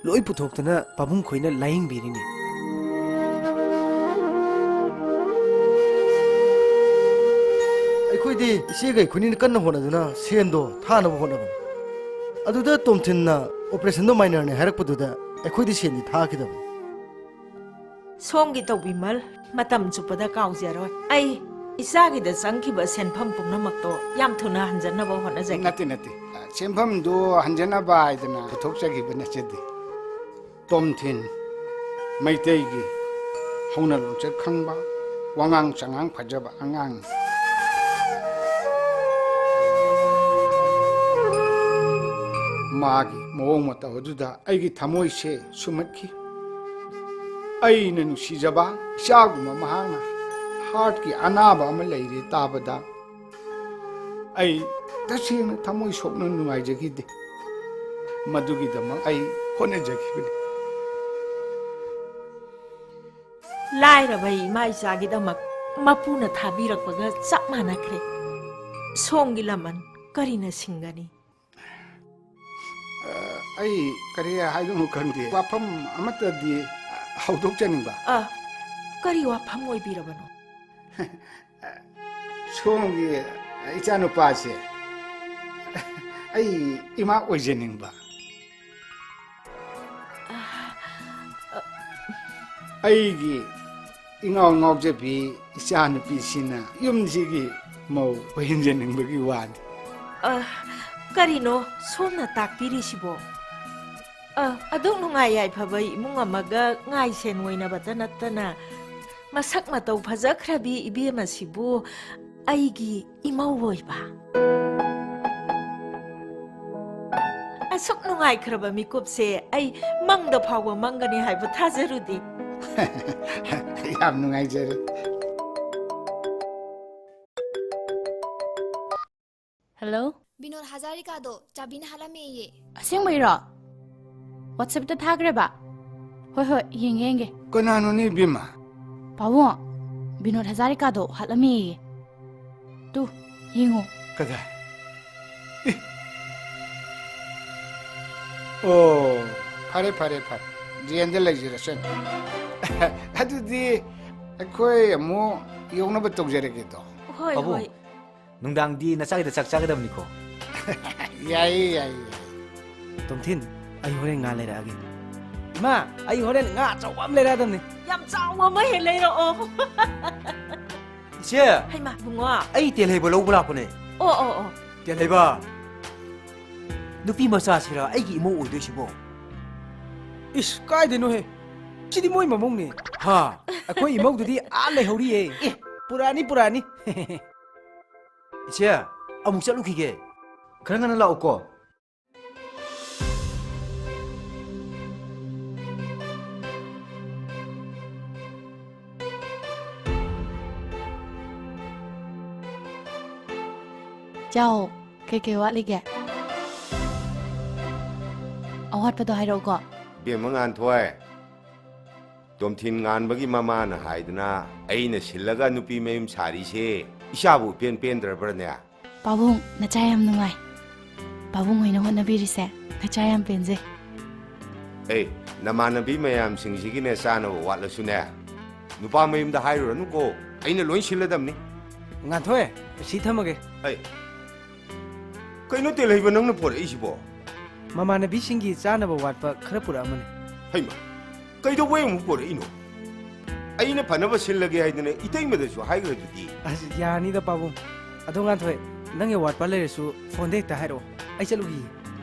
ꯂꯣꯏ ꯄꯨꯊꯣꯛꯇꯨꯅ ꯄꯥꯕꯨꯡ ꯈꯣꯏꯅ ꯂꯥꯌꯦꯡꯕꯤꯔꯤꯅꯤ꯫ ꯑꯩꯈꯣꯏꯗꯤ ꯏꯆꯦꯒ ꯑꯩꯈꯣꯏꯅꯤꯅ ꯀꯟꯅ ꯍꯣꯠꯅꯗꯨꯅ ꯁꯦꯟꯗꯣ ꯊꯥꯅꯕ ꯍꯣꯠꯅꯕꯅꯤ꯫ ꯑꯗꯨꯗ ꯇꯣꯝꯊꯤꯟꯅ operationꯗꯣ minorꯅꯦ ꯍꯥꯏꯔꯛꯄꯗꯨꯗ ꯑꯩꯈꯣꯏꯗꯤ ꯁꯦꯟꯗꯤ ꯊꯥꯈꯤꯗꯕꯅꯤ꯫ ꯁꯣꯝꯒꯤ ꯇꯧꯕꯤꯃꯜ ꯃꯇꯝ ꯆꯨꯞꯄꯗ ꯀꯥꯎꯖꯔꯣꯏ꯫ ꯑꯩ ꯏꯆꯥꯒꯤꯗ ꯆꯪꯈꯤꯕ ꯁꯦꯟꯐꯝ ꯄꯨꯝꯅꯃꯛꯇꯣ ꯌꯥꯝ ꯊꯨꯅ ꯍꯟꯖꯅꯕ ꯍꯣꯠꯅꯖꯒꯦ꯫ ꯅꯠꯇꯦ, ꯅꯠꯇꯦ꯫ ꯁꯦꯟꯐꯝꯗꯨ ꯍꯟꯖꯅꯕ ꯍꯥꯏꯗꯅ ꯄꯨꯊꯣꯛꯆꯈꯤꯕ ꯅꯠꯆꯗꯦ꯫ ꯇꯣꯝꯊꯤꯟ ꯃꯩꯇꯩꯒꯤ ꯍꯧꯅ ꯂꯣꯟꯆꯠ ꯈꯪꯕ, ꯋꯥꯉꯥꯡ ꯁꯉꯥꯡ ꯐꯖꯕ ꯑꯉꯥꯡꯅꯤ꯫ ꯃꯥꯒꯤ ꯃꯑꯣꯡ ꯃꯇꯧ ꯑꯗꯨꯗ ꯑꯩꯒꯤ ꯊꯃꯣꯏꯁꯦ ꯁꯨꯝꯍꯠꯈꯤ꯫ ꯑꯩꯅ ꯅꯨꯡꯁꯤꯖꯕ ꯏꯆꯥꯒꯨꯝꯕ ꯃꯍꯥꯛꯅ heartꯀꯤ ꯑꯅꯥꯕ ꯑꯃ ꯂꯩꯔꯦ ꯇꯥꯕꯗ ꯑꯩ ꯇꯁꯦꯡꯅ ꯊꯃꯣꯏ ꯁꯣꯛꯅ ꯅꯨꯡꯉꯥꯏꯖꯈꯤꯗꯦ꯫ ꯃꯗꯨꯒꯤꯗꯃꯛ ꯑꯩ ꯍꯣꯠꯅꯖꯈꯤꯕꯅꯤ꯫ ꯂꯥꯏꯔꯕ ꯏꯃꯥ ꯏꯆꯥꯒꯤꯗꯃꯛ ꯃꯄꯨꯅ ꯊꯥꯕꯤꯔꯛꯄꯒ ꯆꯞ ꯃꯥꯟꯅꯈ꯭ꯔꯦ꯫ ꯁꯣꯝꯒꯤ ꯂꯃꯟ ꯀꯔꯤꯅ ꯁꯤꯡꯒꯅꯤ? ꯑ, ꯑꯩ ꯀꯔꯤ ꯍꯥꯏꯗꯣꯏꯅꯣ ꯈꯪꯗꯦ꯫ ꯋꯥꯐꯝ ꯑꯃꯠꯇꯗꯤ ꯍꯧꯗꯣꯛꯆꯅꯤꯡꯕ꯫ ꯑ, ꯀꯔꯤ ꯋꯥꯐꯝ ꯑꯣꯏꯕꯤꯔꯕꯅꯣ? ꯁꯣꯝꯒꯤ ꯏꯆꯥꯅꯨꯄꯥꯁꯦ ꯑꯩ ꯏꯃꯥ ꯑꯣꯏꯖꯅꯤꯡꯕ꯫ ꯑꯩꯒꯤ ꯏꯉꯥꯎ ꯉꯥꯎꯖꯕꯤ ꯏꯆꯥꯅꯨꯄꯤꯁꯤꯅ ꯌꯨꯝꯁꯤꯒꯤ ꯃꯧ ꯑꯣꯏꯍꯟꯖꯅꯤꯡꯕꯒꯤ ꯋꯥꯅꯤ꯫ ꯑ, ꯀꯔꯤꯅꯣ ꯁꯣꯝꯅ ꯇꯥꯛꯄꯤꯔꯤꯁꯤꯕꯣ? ꯑ, ꯑꯗꯨꯛ ꯅꯨꯡꯉꯥꯏ ꯌꯥꯏꯐꯕ ꯏꯃꯨꯡ ꯑꯃꯒ ꯉꯥꯏ ꯁꯦꯟ ꯑꯣꯏꯅꯕꯇ ꯅꯠꯇꯅ ꯃꯁꯛ ꯃꯇꯧ ꯐꯖꯈ꯭ꯔꯕꯤ ꯏꯕꯦꯝ ꯑꯁꯤꯕꯨ ꯑꯩꯒꯤ ꯏꯃꯧ ꯑꯣꯏꯕ꯫ ꯑꯁꯨꯛ ꯅꯨꯡꯉꯥꯏꯈ꯭ꯔꯕ ꯃꯤꯀꯨꯞꯁꯦ ꯑꯩ ꯃꯪꯗ ꯐꯥꯎꯕ ꯃꯪꯒꯅꯤ ꯍꯥꯏꯕ ꯊꯥꯖꯔꯨꯗꯦ꯫ ꯌꯥꯝ ꯅꯨꯡꯉꯥꯏꯖꯔꯦ꯫ ꯍꯜꯂꯣ? ꯕꯤꯅꯣꯗ ꯍꯖꯥꯔꯤꯀꯥꯗꯣ ꯆꯥꯕꯤꯅ ꯍꯥꯠꯂꯝꯃꯦꯌꯦ꯫ ꯑꯁꯦꯡꯕꯩꯔꯣ? WhatsApp-ꯇ ꯊꯥꯈ꯭ꯔꯦꯕ? ꯍꯣꯏ, ꯍꯣꯏ, ꯌꯦꯡꯒꯦ, ꯌꯦꯡꯒꯦ꯫ ꯀꯅꯥꯅꯣꯅꯦ, ꯏꯕꯦꯝꯃ? ꯄꯥꯕꯨꯡ, ꯕꯤꯅꯣꯗ ꯍꯖꯥꯔꯤꯀꯥꯗꯣ ꯍꯥꯠꯂꯝꯃꯦꯌꯦ꯫ ꯇꯨ, ꯌꯦꯡꯉꯣ꯫ ꯀꯗꯥꯏ? ꯑꯦ꯫ ꯑꯣ, ꯐꯔꯦ, ꯐꯔꯦ, ꯐꯔꯦ꯫ ꯖꯦꯟꯗ ꯂꯩꯖꯔꯁꯅꯨ꯫ ꯑꯗꯨꯗꯤ ꯑꯩꯈꯣꯏ ꯑꯃꯨꯛ ꯌꯧꯅꯕ ꯇꯧꯖꯔꯒꯦꯗꯣ꯫ ꯍꯣꯏ, ꯄꯥꯕꯨꯡ, ꯍꯣꯏ꯫ ꯅꯨꯡꯗꯥꯡꯗꯤ ꯅꯆꯥꯒꯤꯗ ꯆꯥꯛ ꯆꯥꯒꯗꯕꯅꯤꯀꯣ꯫ ꯌꯥꯏꯌꯦ, ꯌꯥꯏꯌꯦ, ꯌꯥꯏꯌꯦ꯫ ꯇꯣꯝꯊꯤꯟ, ꯑꯩ ꯍꯣꯔꯦꯟ ꯉꯥ ꯂꯩꯔꯛꯑꯒꯦ꯫ ꯏꯃꯥ, ꯑꯩ ꯍꯣꯔꯦꯟ ꯉꯥ ꯑꯆꯧꯕ ꯑꯃ ꯂꯩꯔꯛꯑꯗꯕꯅꯤ꯫ ꯌꯥꯝ ꯆꯥꯎꯕ ꯑꯃ ꯍꯦꯛ ꯂꯩꯔꯛꯑꯣ꯫ ꯏꯆꯦ! ꯍꯩꯃꯥ, ꯏꯕꯨꯡꯉꯣ꯫ ꯑꯩ ꯇꯦꯜꯍꯩꯕ ꯂꯧꯕ ꯂꯥꯛꯄꯅꯦ꯫ ꯑꯣ, ꯑꯣ, ꯑꯣ꯫ ꯇꯦꯜꯍꯩꯕ! ꯅꯨꯄꯤ ꯃꯆꯥꯁꯤꯔ ꯑꯩꯒꯤ ꯏꯃꯧ ꯑꯣꯏꯗꯣꯏꯁꯤꯕꯣ? ꯏꯁ, ꯀꯥꯏꯗꯩꯅꯣꯍꯦ? ꯁꯤꯗꯤ ꯃꯣꯏ ꯃꯃꯧꯅꯦ꯫ ꯍꯥ? ꯑꯩꯈꯣꯏ ꯏꯃꯧꯗꯨꯗꯤ ꯑꯥ ꯂꯩꯍꯧꯔꯤꯌꯦ꯫ ꯑꯦ, ꯄꯨꯔꯥꯅꯤ, ꯄꯨꯔꯥꯅꯤ꯫ ꯏꯆꯦ, ꯑꯃꯨꯛ ꯆꯠꯂꯨꯈꯤꯒꯦ꯫ ꯈꯔ ꯉꯟꯅ ꯂꯥꯛꯎꯀꯣ꯫ ꯆꯥꯎ, ꯀꯩꯀꯩ ꯋꯥꯠꯂꯤꯒꯦ? ꯑꯋꯥꯠꯄꯗꯣ ꯍꯥꯏꯔꯛꯎꯀꯣ꯫ ꯏꯕꯦꯝꯃ ꯉꯥꯟꯊꯣꯏ, ꯇꯣꯝꯊꯤꯟ ꯉꯥꯟꯕꯒꯤ ꯃꯃꯥꯅ ꯍꯥꯏꯗꯅ ꯑꯩꯅ ꯁꯤꯜꯂꯒ ꯅꯨꯄꯤ ꯃꯌꯨꯝ ꯁꯥꯔꯤꯁꯦ ꯏꯆꯥꯕꯨ ꯏꯄꯦꯟ ꯄꯦꯟꯗ꯭ꯔꯕ꯭ꯔꯅꯦ? ꯄꯥꯕꯨꯡ, ꯅꯆꯥ ꯌꯥꯝ ꯅꯨꯡꯉꯥꯏ꯫ ꯄꯥꯕꯨꯡ ꯍꯣꯏꯅ ꯍꯣꯠꯅꯕꯤꯔꯤꯁꯦ ꯅꯆꯥ ꯌꯥꯝ ꯄꯦꯟꯖꯩ꯫ ꯑꯦ, ꯅꯃꯥꯟꯅꯕꯤ ꯃꯌꯥꯝꯁꯤꯡꯁꯤꯒꯤꯅꯦ ꯆꯥꯅꯕ ꯋꯥꯠꯂꯁꯨꯅꯦ, ꯅꯨꯄꯥ ꯃꯌꯨꯝꯗ ꯍꯥꯏꯔꯨꯔꯅꯨꯀꯣ, ꯑꯩꯅ ꯂꯣꯏ ꯁꯤꯜꯂꯗꯝꯅꯤ꯫ ꯉꯥꯟꯊꯣꯏ, ꯁꯤ ꯊꯝꯃꯒꯦ꯫ ꯑꯩ, ꯀꯩꯅꯣ ꯇꯦꯜꯍꯩꯕ ꯅꯪꯅ ꯄꯣꯔꯛꯏꯁꯤꯕꯣ? ꯃꯃꯥꯟꯅꯕꯤꯁꯤꯡꯒꯤ ꯆꯥꯅꯕ ꯋꯥꯠꯄ ꯈꯔ ꯄꯨꯔꯛꯑꯝꯕꯅꯤ꯫ ꯍꯩꯃꯥ, ꯀꯩꯗꯧꯕꯩ ꯑꯃꯨꯛ ꯄꯣꯔꯛꯏꯅꯣ? ꯑꯩꯅ ꯐꯅꯕ ꯁꯤꯜꯂꯒꯦ ꯍꯥꯏꯗꯅ ꯏꯇꯩꯃꯗꯁꯨ ꯍꯥꯏꯈ꯭ꯔꯗꯨꯗꯤ꯫ ꯑꯁ, ꯌꯥꯔꯅꯤꯗ ꯄꯥꯕꯨꯡ꯫ ꯑꯗꯣ ꯉꯥꯟꯊꯣꯏ, ꯅꯪꯒꯤ ꯑꯋꯥꯠꯄ ꯂꯩꯔꯁꯨ ꯐꯣꯟꯗ ꯍꯦꯛꯇ ꯍꯥꯏꯔꯛꯑꯣ, ꯑꯩ ꯆꯠꯂꯨꯈꯤꯒꯦ꯫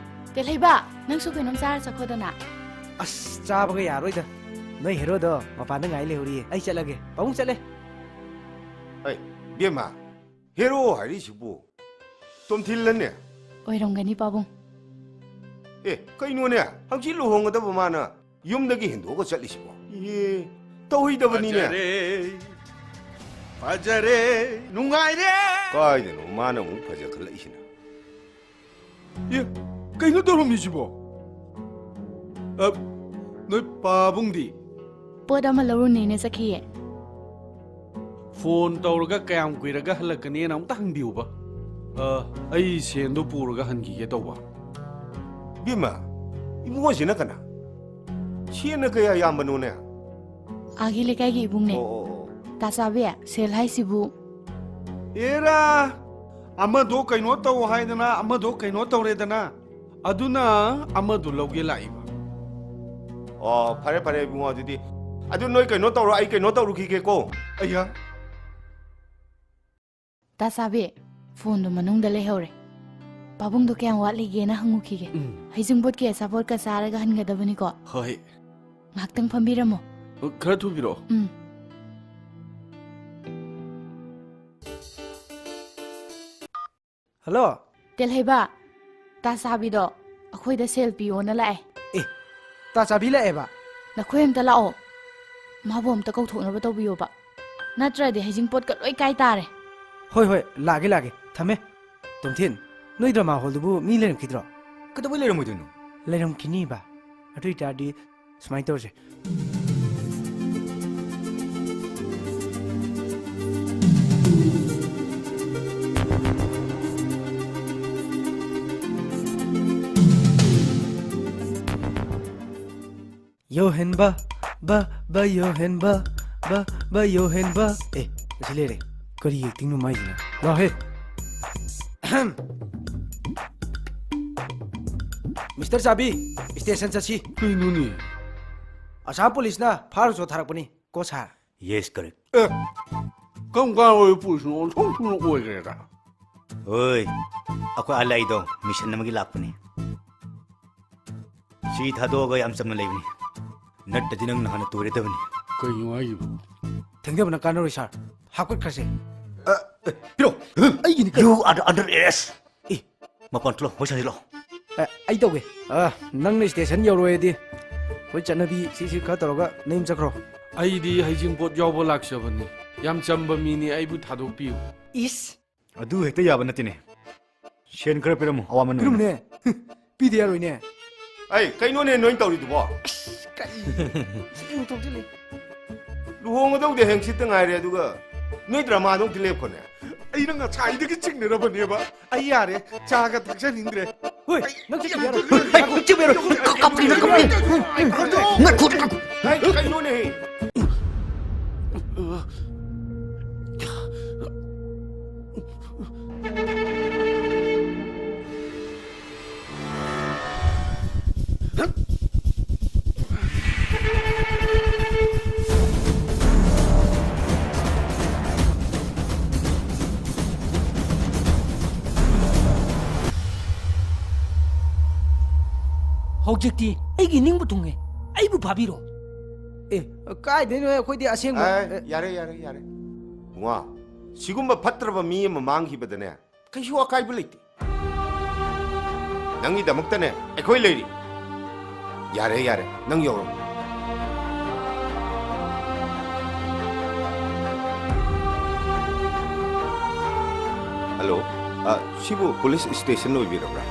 ꯇꯦꯜꯍꯩꯕ, ꯅꯪꯁꯨ ꯀꯩꯅꯣꯝ ꯆꯥꯔ ꯆꯠꯈꯣꯗꯅ꯫ ꯑꯁ, ꯆꯥꯕꯒ ꯌꯥꯔꯣꯏꯗ꯫ ꯅꯣꯏ ꯍꯦꯔꯣꯗꯣ ꯃꯄꯥꯟꯗ ꯉꯥꯏ ꯂꯩꯍꯧꯔꯤꯌꯦ꯫ ꯑꯩ ꯆꯠꯂꯒꯦ꯫ ꯄꯥꯕꯨꯡ ꯆꯠꯂꯦ꯫ ꯑꯩ, ꯕꯦꯝꯃ, ꯍꯦꯔꯣ ꯍꯥꯏꯔꯤꯁꯤꯕꯨ ꯇꯣꯝꯊꯤꯜꯂꯅꯦ? ꯑꯣꯏꯔꯝꯒꯅꯤ, ꯄꯥꯕꯨꯡ꯫ ꯑꯦ, ꯀꯩꯅꯣꯅꯦ? ꯍꯪꯆꯤꯠ ꯂꯨꯍꯣꯡꯒꯗꯕ ꯃꯥꯅ ꯌꯨꯝꯗꯒꯤ ꯍꯦꯟꯗꯣꯛꯑꯒ ꯆꯠꯂꯤꯁꯤꯕꯣ? ꯏꯍꯦ, ꯇꯧꯍꯩꯗꯕꯅꯤꯅꯦ꯫ ꯐꯖꯔꯦ, ꯐꯖꯔꯦ, ꯅꯨꯡꯉꯥꯏꯔꯦ꯫ ꯀꯥꯏꯗꯅꯣ ꯃꯥꯅ ꯑꯃꯨꯛ ꯐꯖꯈꯠꯂꯛꯏꯁꯤꯅ? ꯑꯦ, ꯀꯩꯅꯣ ꯇꯧꯔꯝꯃꯤꯁꯤꯕꯣ? ꯑ, ꯅꯣꯏ ꯄꯥꯕꯨꯡꯗꯤ? ꯄꯣꯠ ꯑꯃ ꯂꯧꯔꯨꯅꯦꯅ ꯆꯠꯈꯤꯌꯦ꯫ ꯐꯣꯟ ꯇꯧꯔꯒ ꯀꯌꯥꯝ ꯀꯨꯏꯔꯒ ꯍꯜꯂꯛꯀꯅꯤꯅ ꯑꯃꯨꯛꯇ ꯍꯪꯕꯤꯌꯨꯕ꯫ ꯑ, ꯑꯩ ꯁꯦꯟꯗꯣ ꯄꯨꯔꯒ ꯍꯟꯈꯤꯒꯦ ꯇꯧꯕ꯫ ꯕꯤꯃ, ꯏꯕꯨꯡꯉꯣꯁꯤꯅ ꯀꯅꯥ? ꯁꯦꯟꯅ ꯀꯌꯥ ꯌꯥꯝꯕꯅꯣꯅꯦ? ꯑꯥꯒꯤ ꯂꯩꯀꯥꯏꯒꯤ ꯏꯕꯨꯡꯅꯦ꯫ ꯑꯣ, ꯑꯣ, ꯑꯣ꯫ ꯇꯥ ꯆꯥꯕꯤ, ꯁꯦꯜ ꯍꯥꯏꯁꯤꯕꯨ? ꯑꯦꯔꯥ, ꯑꯃꯗꯣ ꯀꯩꯅꯣ ꯇꯧ ꯍꯥꯏꯗꯅ, ꯑꯃꯗꯣ ꯀꯩꯅꯣ ꯇꯧꯔꯦꯗꯅ, ꯑꯗꯨꯅ ꯑꯃꯗꯣ ꯂꯧꯒꯦ ꯂꯥꯛꯏꯕ꯫ ꯑꯣ, ꯐꯔꯦ, ꯐꯔꯦ, ꯏꯕꯨꯡꯉꯣ, ꯑꯗꯨꯗꯤ꯫ ꯑꯗꯨ ꯅꯣꯏ ꯀꯩꯅꯣ ꯇꯧꯔꯣ, ꯑꯩ ꯀꯩꯅꯣ ꯇꯧꯔꯨꯈꯤꯒꯦꯀꯣ꯫ ꯑꯩꯌꯥ꯫ ꯇꯥ ꯆꯥꯕꯤ, ꯐꯣꯟꯗꯣ ꯃꯅꯨꯡꯗ ꯂꯩꯍꯧꯔꯦ꯫ ꯄꯥꯕꯨꯡꯗꯣ ꯀꯌꯥꯝ ꯋꯥꯠꯂꯤꯒꯦꯅ ꯍꯪꯉꯨꯈꯤꯒꯦ꯫ ꯎꯝ꯫ ꯍꯩꯖꯤꯡꯄꯣꯠꯀꯤ ꯑꯆꯥꯄꯣꯠꯀ ꯆꯥꯔꯒ ꯍꯟꯒꯗꯕꯅꯤꯀꯣ꯫ ꯍꯣꯏ꯫ ꯉꯥꯏꯍꯥꯛꯇꯪ ꯐꯝꯕꯤꯔꯝꯃꯣ꯫ ꯑ, ꯈꯔ ꯊꯨꯕꯤꯔꯛꯑꯣ꯫ ꯎꯝ꯫ ꯍꯜꯂꯣ꯫ ꯇꯦꯜꯍꯩꯕ, ꯇꯥ ꯆꯥꯕꯤꯗꯣ ꯑꯩꯈꯣꯏꯗ ꯁꯦꯜ ꯄꯤꯌꯣꯅ ꯂꯥꯛꯑꯦ꯫ ꯑꯦ, ꯇꯥ ꯆꯥꯕꯤ ꯂꯥꯛꯑꯦꯕ? ꯅꯈꯣꯏ ꯑꯝꯇ ꯂꯥꯛꯑꯣ꯫ ꯃꯥꯕꯨ ꯑꯝꯇ ꯀꯧꯊꯣꯛꯅꯕ ꯇꯧꯕꯤꯌꯣꯕ꯫ ꯅꯠꯇ꯭ꯔꯗꯤ ꯍꯩꯖꯤꯡꯄꯣꯠꯀ ꯂꯣꯏ ꯀꯥꯏ ꯇꯥꯔꯦ꯫ ꯍꯣꯏ, ꯍꯣꯏ, ꯂꯥꯛꯑꯒꯦ, ꯂꯥꯛꯑꯒꯦ꯫ ꯊꯝꯃꯦ꯫ ꯇꯣꯝꯊꯤꯟ, ꯅꯣꯏ ꯗ꯭ꯔꯃꯥ ꯍꯣꯜꯗꯨꯕꯨ ꯃꯤ ꯂꯩꯔꯝꯈꯤꯗ꯭ꯔꯣ? ꯀꯩꯗꯧꯕꯩ ꯂꯩꯔꯝꯃꯣꯏꯗꯣꯏꯅꯣ? ꯂꯩꯔꯝꯈꯤꯅꯤꯕ꯫ ꯑꯗꯨ ꯑꯣꯏꯇꯥꯔꯗꯤ ꯁꯨꯃꯥꯏꯅ ꯇꯧꯔꯁꯦ꯫ ꯌꯣꯍꯦꯟꯕ, ꯕ, ꯕ, ꯌꯣꯍꯦꯟꯕ, ꯕ, ꯕ, ꯌꯣꯍꯦꯟꯕ꯫ ꯑꯦ, ꯑꯁꯤ ꯂꯩꯔꯦ꯫ ꯀꯔꯤ ꯑꯦꯛꯇꯤꯡꯅꯣ ꯃꯥꯏꯁꯤꯅ? ꯂꯥꯎꯍꯦ꯫ ꯑꯍꯝ꯫ ꯃꯤꯁꯇꯔ ꯆꯥꯕꯤ, ꯁ꯭ꯇꯦꯁꯟ ꯆꯠꯁꯤ꯫ ꯀꯩꯅꯣꯅꯦ? ꯑꯁꯥꯝ ꯄꯨꯂꯤꯁꯅ ꯐꯥꯔꯨꯆꯣ ꯊꯥꯔꯛꯄꯅꯤ꯫ ꯀꯣ ꯁꯥꯔ꯫ Yes, correct. ꯑꯦ, ꯀꯔꯝ ꯀꯥꯟ ꯑꯣꯏꯕ ꯄꯨꯂꯤꯁꯅꯣ? ꯑꯣꯟꯊꯣꯛ ꯊꯨꯅ ꯑꯣꯏꯈ꯭ꯔꯦꯗ꯫ ꯍꯣꯏ, ꯑꯩꯈꯣꯏ ꯑꯥꯂꯥꯏꯗꯣ ꯃꯤꯁꯟ ꯑꯃꯒꯤ ꯂꯥꯛꯄꯅꯤ꯫ ꯁꯤ ꯊꯥꯗꯣꯛꯑꯒ ꯌꯥꯝ ꯆꯝꯅ ꯂꯩꯕꯅꯤ꯫ ꯅꯠꯇ꯭ꯔꯗꯤ ꯅꯪ ꯅꯍꯥꯟꯅ ꯇꯣꯏꯔꯗꯕꯅꯤ꯫ ꯀꯩꯅꯣ ꯍꯥꯏꯁꯤꯕꯣ? ꯊꯦꯡꯊꯕꯅ ꯀꯥꯟꯅꯔꯣꯏ ꯁꯥꯔ꯫ ꯍꯥꯞꯀꯠꯈ꯭ꯔꯁꯦ꯫ ꯑ, ꯑ, ꯄꯤꯔꯣ꯫ ꯑꯩꯒꯤꯅꯤ ꯀꯩꯅꯣ꯫ You are under arrest. ꯑꯦ꯫ ꯃꯄꯥꯟ ꯊꯣꯛꯂꯛꯑꯣ, ꯋꯥꯔꯤ ꯁꯥꯟꯅꯁꯤ ꯂꯥꯛꯑꯣ꯫ ꯑ, ꯑꯩ ꯇꯧꯒꯦ꯫ ꯑ, ꯅꯪꯅ ꯁ꯭ꯇꯦꯁꯟ ꯌꯧꯔꯣꯏꯗꯤ ꯑꯩꯈꯣꯏ ꯆꯠꯅꯕꯤ ꯁꯤ, ꯁꯤ ꯈꯔ ꯇꯧꯔꯒ ꯅꯌꯨꯝ ꯆꯠꯈ꯭ꯔꯣ꯫ ꯑꯩꯗꯤ ꯍꯩꯖꯤꯡꯄꯣꯠ ꯌꯥꯎꯕ ꯂꯥꯛꯆꯕꯅꯤ꯫ ꯌꯥꯝ ꯆꯝꯕ ꯃꯤꯅꯤ, ꯑꯩꯕꯨ ꯊꯥꯗꯣꯛꯄꯤꯌꯨ꯫ ꯏꯁ! ꯑꯗꯨ ꯍꯦꯛꯇ ꯌꯥꯕ ꯅꯠꯇꯦꯅꯦ꯫ ꯁꯦꯟ ꯈꯔ ꯄꯤꯔꯝꯃꯣ, ꯑꯋꯥꯃꯟ ꯑꯣꯏꯅ꯫ ꯄꯤꯔꯝꯃꯨꯅꯦ꯫ ꯄꯤꯗꯦ ꯌꯥꯔꯣꯏꯅꯦ꯫ ꯑꯩ, ꯀꯩꯅꯣꯅꯦ ꯅꯣꯏ ꯇꯧꯔꯤꯗꯨꯕꯣ? ꯑꯁ, ꯀꯔꯤ? ꯁꯤ ꯑꯃꯨꯛ ꯊꯣꯛꯆꯤꯜꯂꯤ꯫ ꯂꯨꯍꯣꯡꯒꯗꯧꯗꯤ ꯍꯌꯦꯡ ꯁꯤꯠꯇ ꯉꯥꯏꯔꯦ, ꯑꯗꯨꯒ ꯅꯣꯏ ꯗ꯭ꯔꯃꯥꯗꯣ ꯑꯃꯨꯛꯇ ꯂꯦꯞꯈꯣꯅꯦ꯫ ꯑꯩꯅ ꯉꯁꯥꯏꯗꯒꯤ ꯆꯤꯡꯅꯔꯕꯅꯦꯕ꯫ ꯑꯩ ꯌꯥꯔꯦ, ꯆꯥꯒ ꯊꯛꯆꯅꯤꯡꯗ꯭ꯔꯦ꯫ ꯍꯣꯏ, ꯅꯪ ꯆꯤꯡꯕ ꯌꯥꯔꯣꯏ꯫ ꯍꯣꯏ, ꯆꯤꯡꯕ ꯌꯥꯔꯣꯏ꯫ ꯀꯞ-, ꯀꯞ-, ꯀꯞ-, ꯀꯞ-, ꯀꯞ-, ꯀꯞ-, ꯀꯞ-, ꯀꯩ, ꯀꯩꯅꯣꯅꯦꯍꯦ? ꯍꯧꯖꯤꯛꯇꯤ ꯑꯩꯒꯤ ꯅꯤꯡꯕ ꯊꯨꯡꯉꯦ꯫ ꯑꯩꯕꯨ ꯐꯥꯕꯤꯔꯣ꯫ ꯑꯦ, ꯀꯥꯏꯗꯩꯅꯣꯍꯦ? ꯑꯩꯈꯣꯏꯗꯤ ꯑꯁꯦꯡꯕ ꯑꯦ, ꯌꯥꯔꯦ, ꯌꯥꯔꯦ, ꯌꯥꯔꯦ꯫ ꯏꯕꯨꯡꯉꯣ, ꯁꯤꯒꯨꯝꯕ ꯐꯠꯇ꯭ꯔꯕ ꯃꯤ ꯑꯃ ꯃꯥꯡꯈꯤꯕꯗꯅꯦ, ꯀꯩꯁꯨ ꯑꯀꯥꯏꯕ ꯂꯩꯇꯦ꯫ ꯅꯪꯒꯤꯗꯃꯛꯇꯅꯦ ꯑꯩꯈꯣꯏ ꯂꯩꯔꯤ꯫ ꯌꯥꯔꯦ, ꯌꯥꯔꯦ, ꯅꯪ ꯌꯧꯔꯣ꯫ ꯍꯜꯂꯣ, ꯑ, ꯁꯤꯕꯨ ꯄꯨꯂꯤꯁ ꯁ꯭ꯇꯦꯁꯟ ꯑꯣꯏꯕꯤꯔꯕ꯭ꯔꯥ?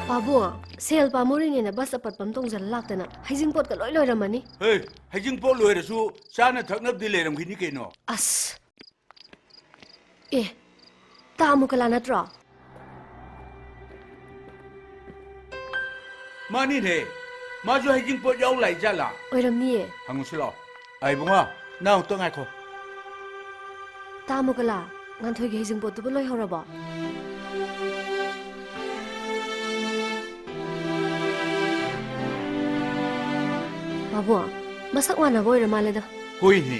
ꯄꯥꯕꯨꯡ, ꯁꯦꯜ ꯄꯥꯝꯃꯨꯔꯤꯅꯦꯅ ꯕꯁ ꯑꯄꯠꯄ ꯑꯃ ꯇꯣꯡꯁꯤꯜꯂ ꯂꯥꯛꯇꯅ ꯍꯩꯖꯤꯡꯄꯣꯠꯀ ꯂꯣꯏ ꯂꯣꯏꯔꯝꯃꯅꯤ꯫ ꯍꯦ, ꯍꯩꯖꯤꯡꯄꯣꯠ ꯂꯣꯏꯔꯁꯨ ꯆꯥꯅ ꯊꯛꯅꯕꯗꯤ ꯂꯩꯔꯝꯈꯤꯅꯤ ꯀꯩꯅꯣ꯫ ꯑꯁ! ꯑꯦ, ꯇꯥ ꯃꯨꯀꯂꯥ ꯅꯠꯇ꯭ꯔꯣ? ꯃꯥꯅꯤꯅꯦ, ꯃꯥꯁꯨ ꯍꯩꯖꯤꯡꯄꯣꯠ ꯌꯥꯎ ꯂꯥꯛꯏ ꯖꯥꯠꯂꯥ? ꯑꯣꯏꯔꯝꯅꯤꯌꯦ꯫ ꯍꯪꯉꯨꯁꯤ ꯂꯥꯛꯑꯣ꯫ ꯑꯩ ꯏꯕꯨꯡꯉꯣ, ꯅꯪ ꯑꯃꯨꯛꯇ ꯉꯥꯏꯈꯣ꯫ ꯇꯥ ꯃꯨꯀꯂꯥ, ꯉꯥꯟꯊꯣꯏꯒꯤ ꯍꯩꯖꯤꯡꯄꯣꯠꯇꯨꯕꯨ ꯂꯣꯏꯍꯧꯔꯕꯣ? ꯄꯥꯕꯨꯡ, ꯃꯁꯛ ꯃꯥꯟꯅꯕ ꯑꯣꯏꯔ ꯃꯥꯜꯂꯦꯗ꯫ ꯍꯣꯏꯅꯦ꯫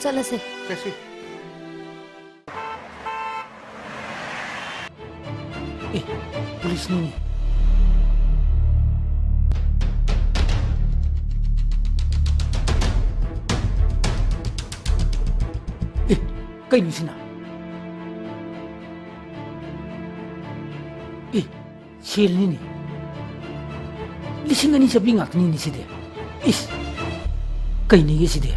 ꯆꯠꯂꯁꯦ꯫ ꯆꯠꯁꯤ꯫ ꯑꯦ, ꯄꯨꯂꯤꯁꯅꯤꯅꯦ꯫ ꯑꯦ, ꯀꯩꯅꯣ ꯁꯤꯅ? ꯑꯦ, ꯁꯦꯜꯅꯤꯅꯦ꯫ ꯂꯤꯁꯤꯡ ꯑꯅꯤ ꯆꯥꯝꯃꯔꯤ ꯉꯥꯛꯇꯅꯤꯅꯦ ꯁꯤꯗꯤ꯫ ꯏꯁ, ꯀꯩꯅꯤꯒꯦ ꯁꯤꯗꯤ?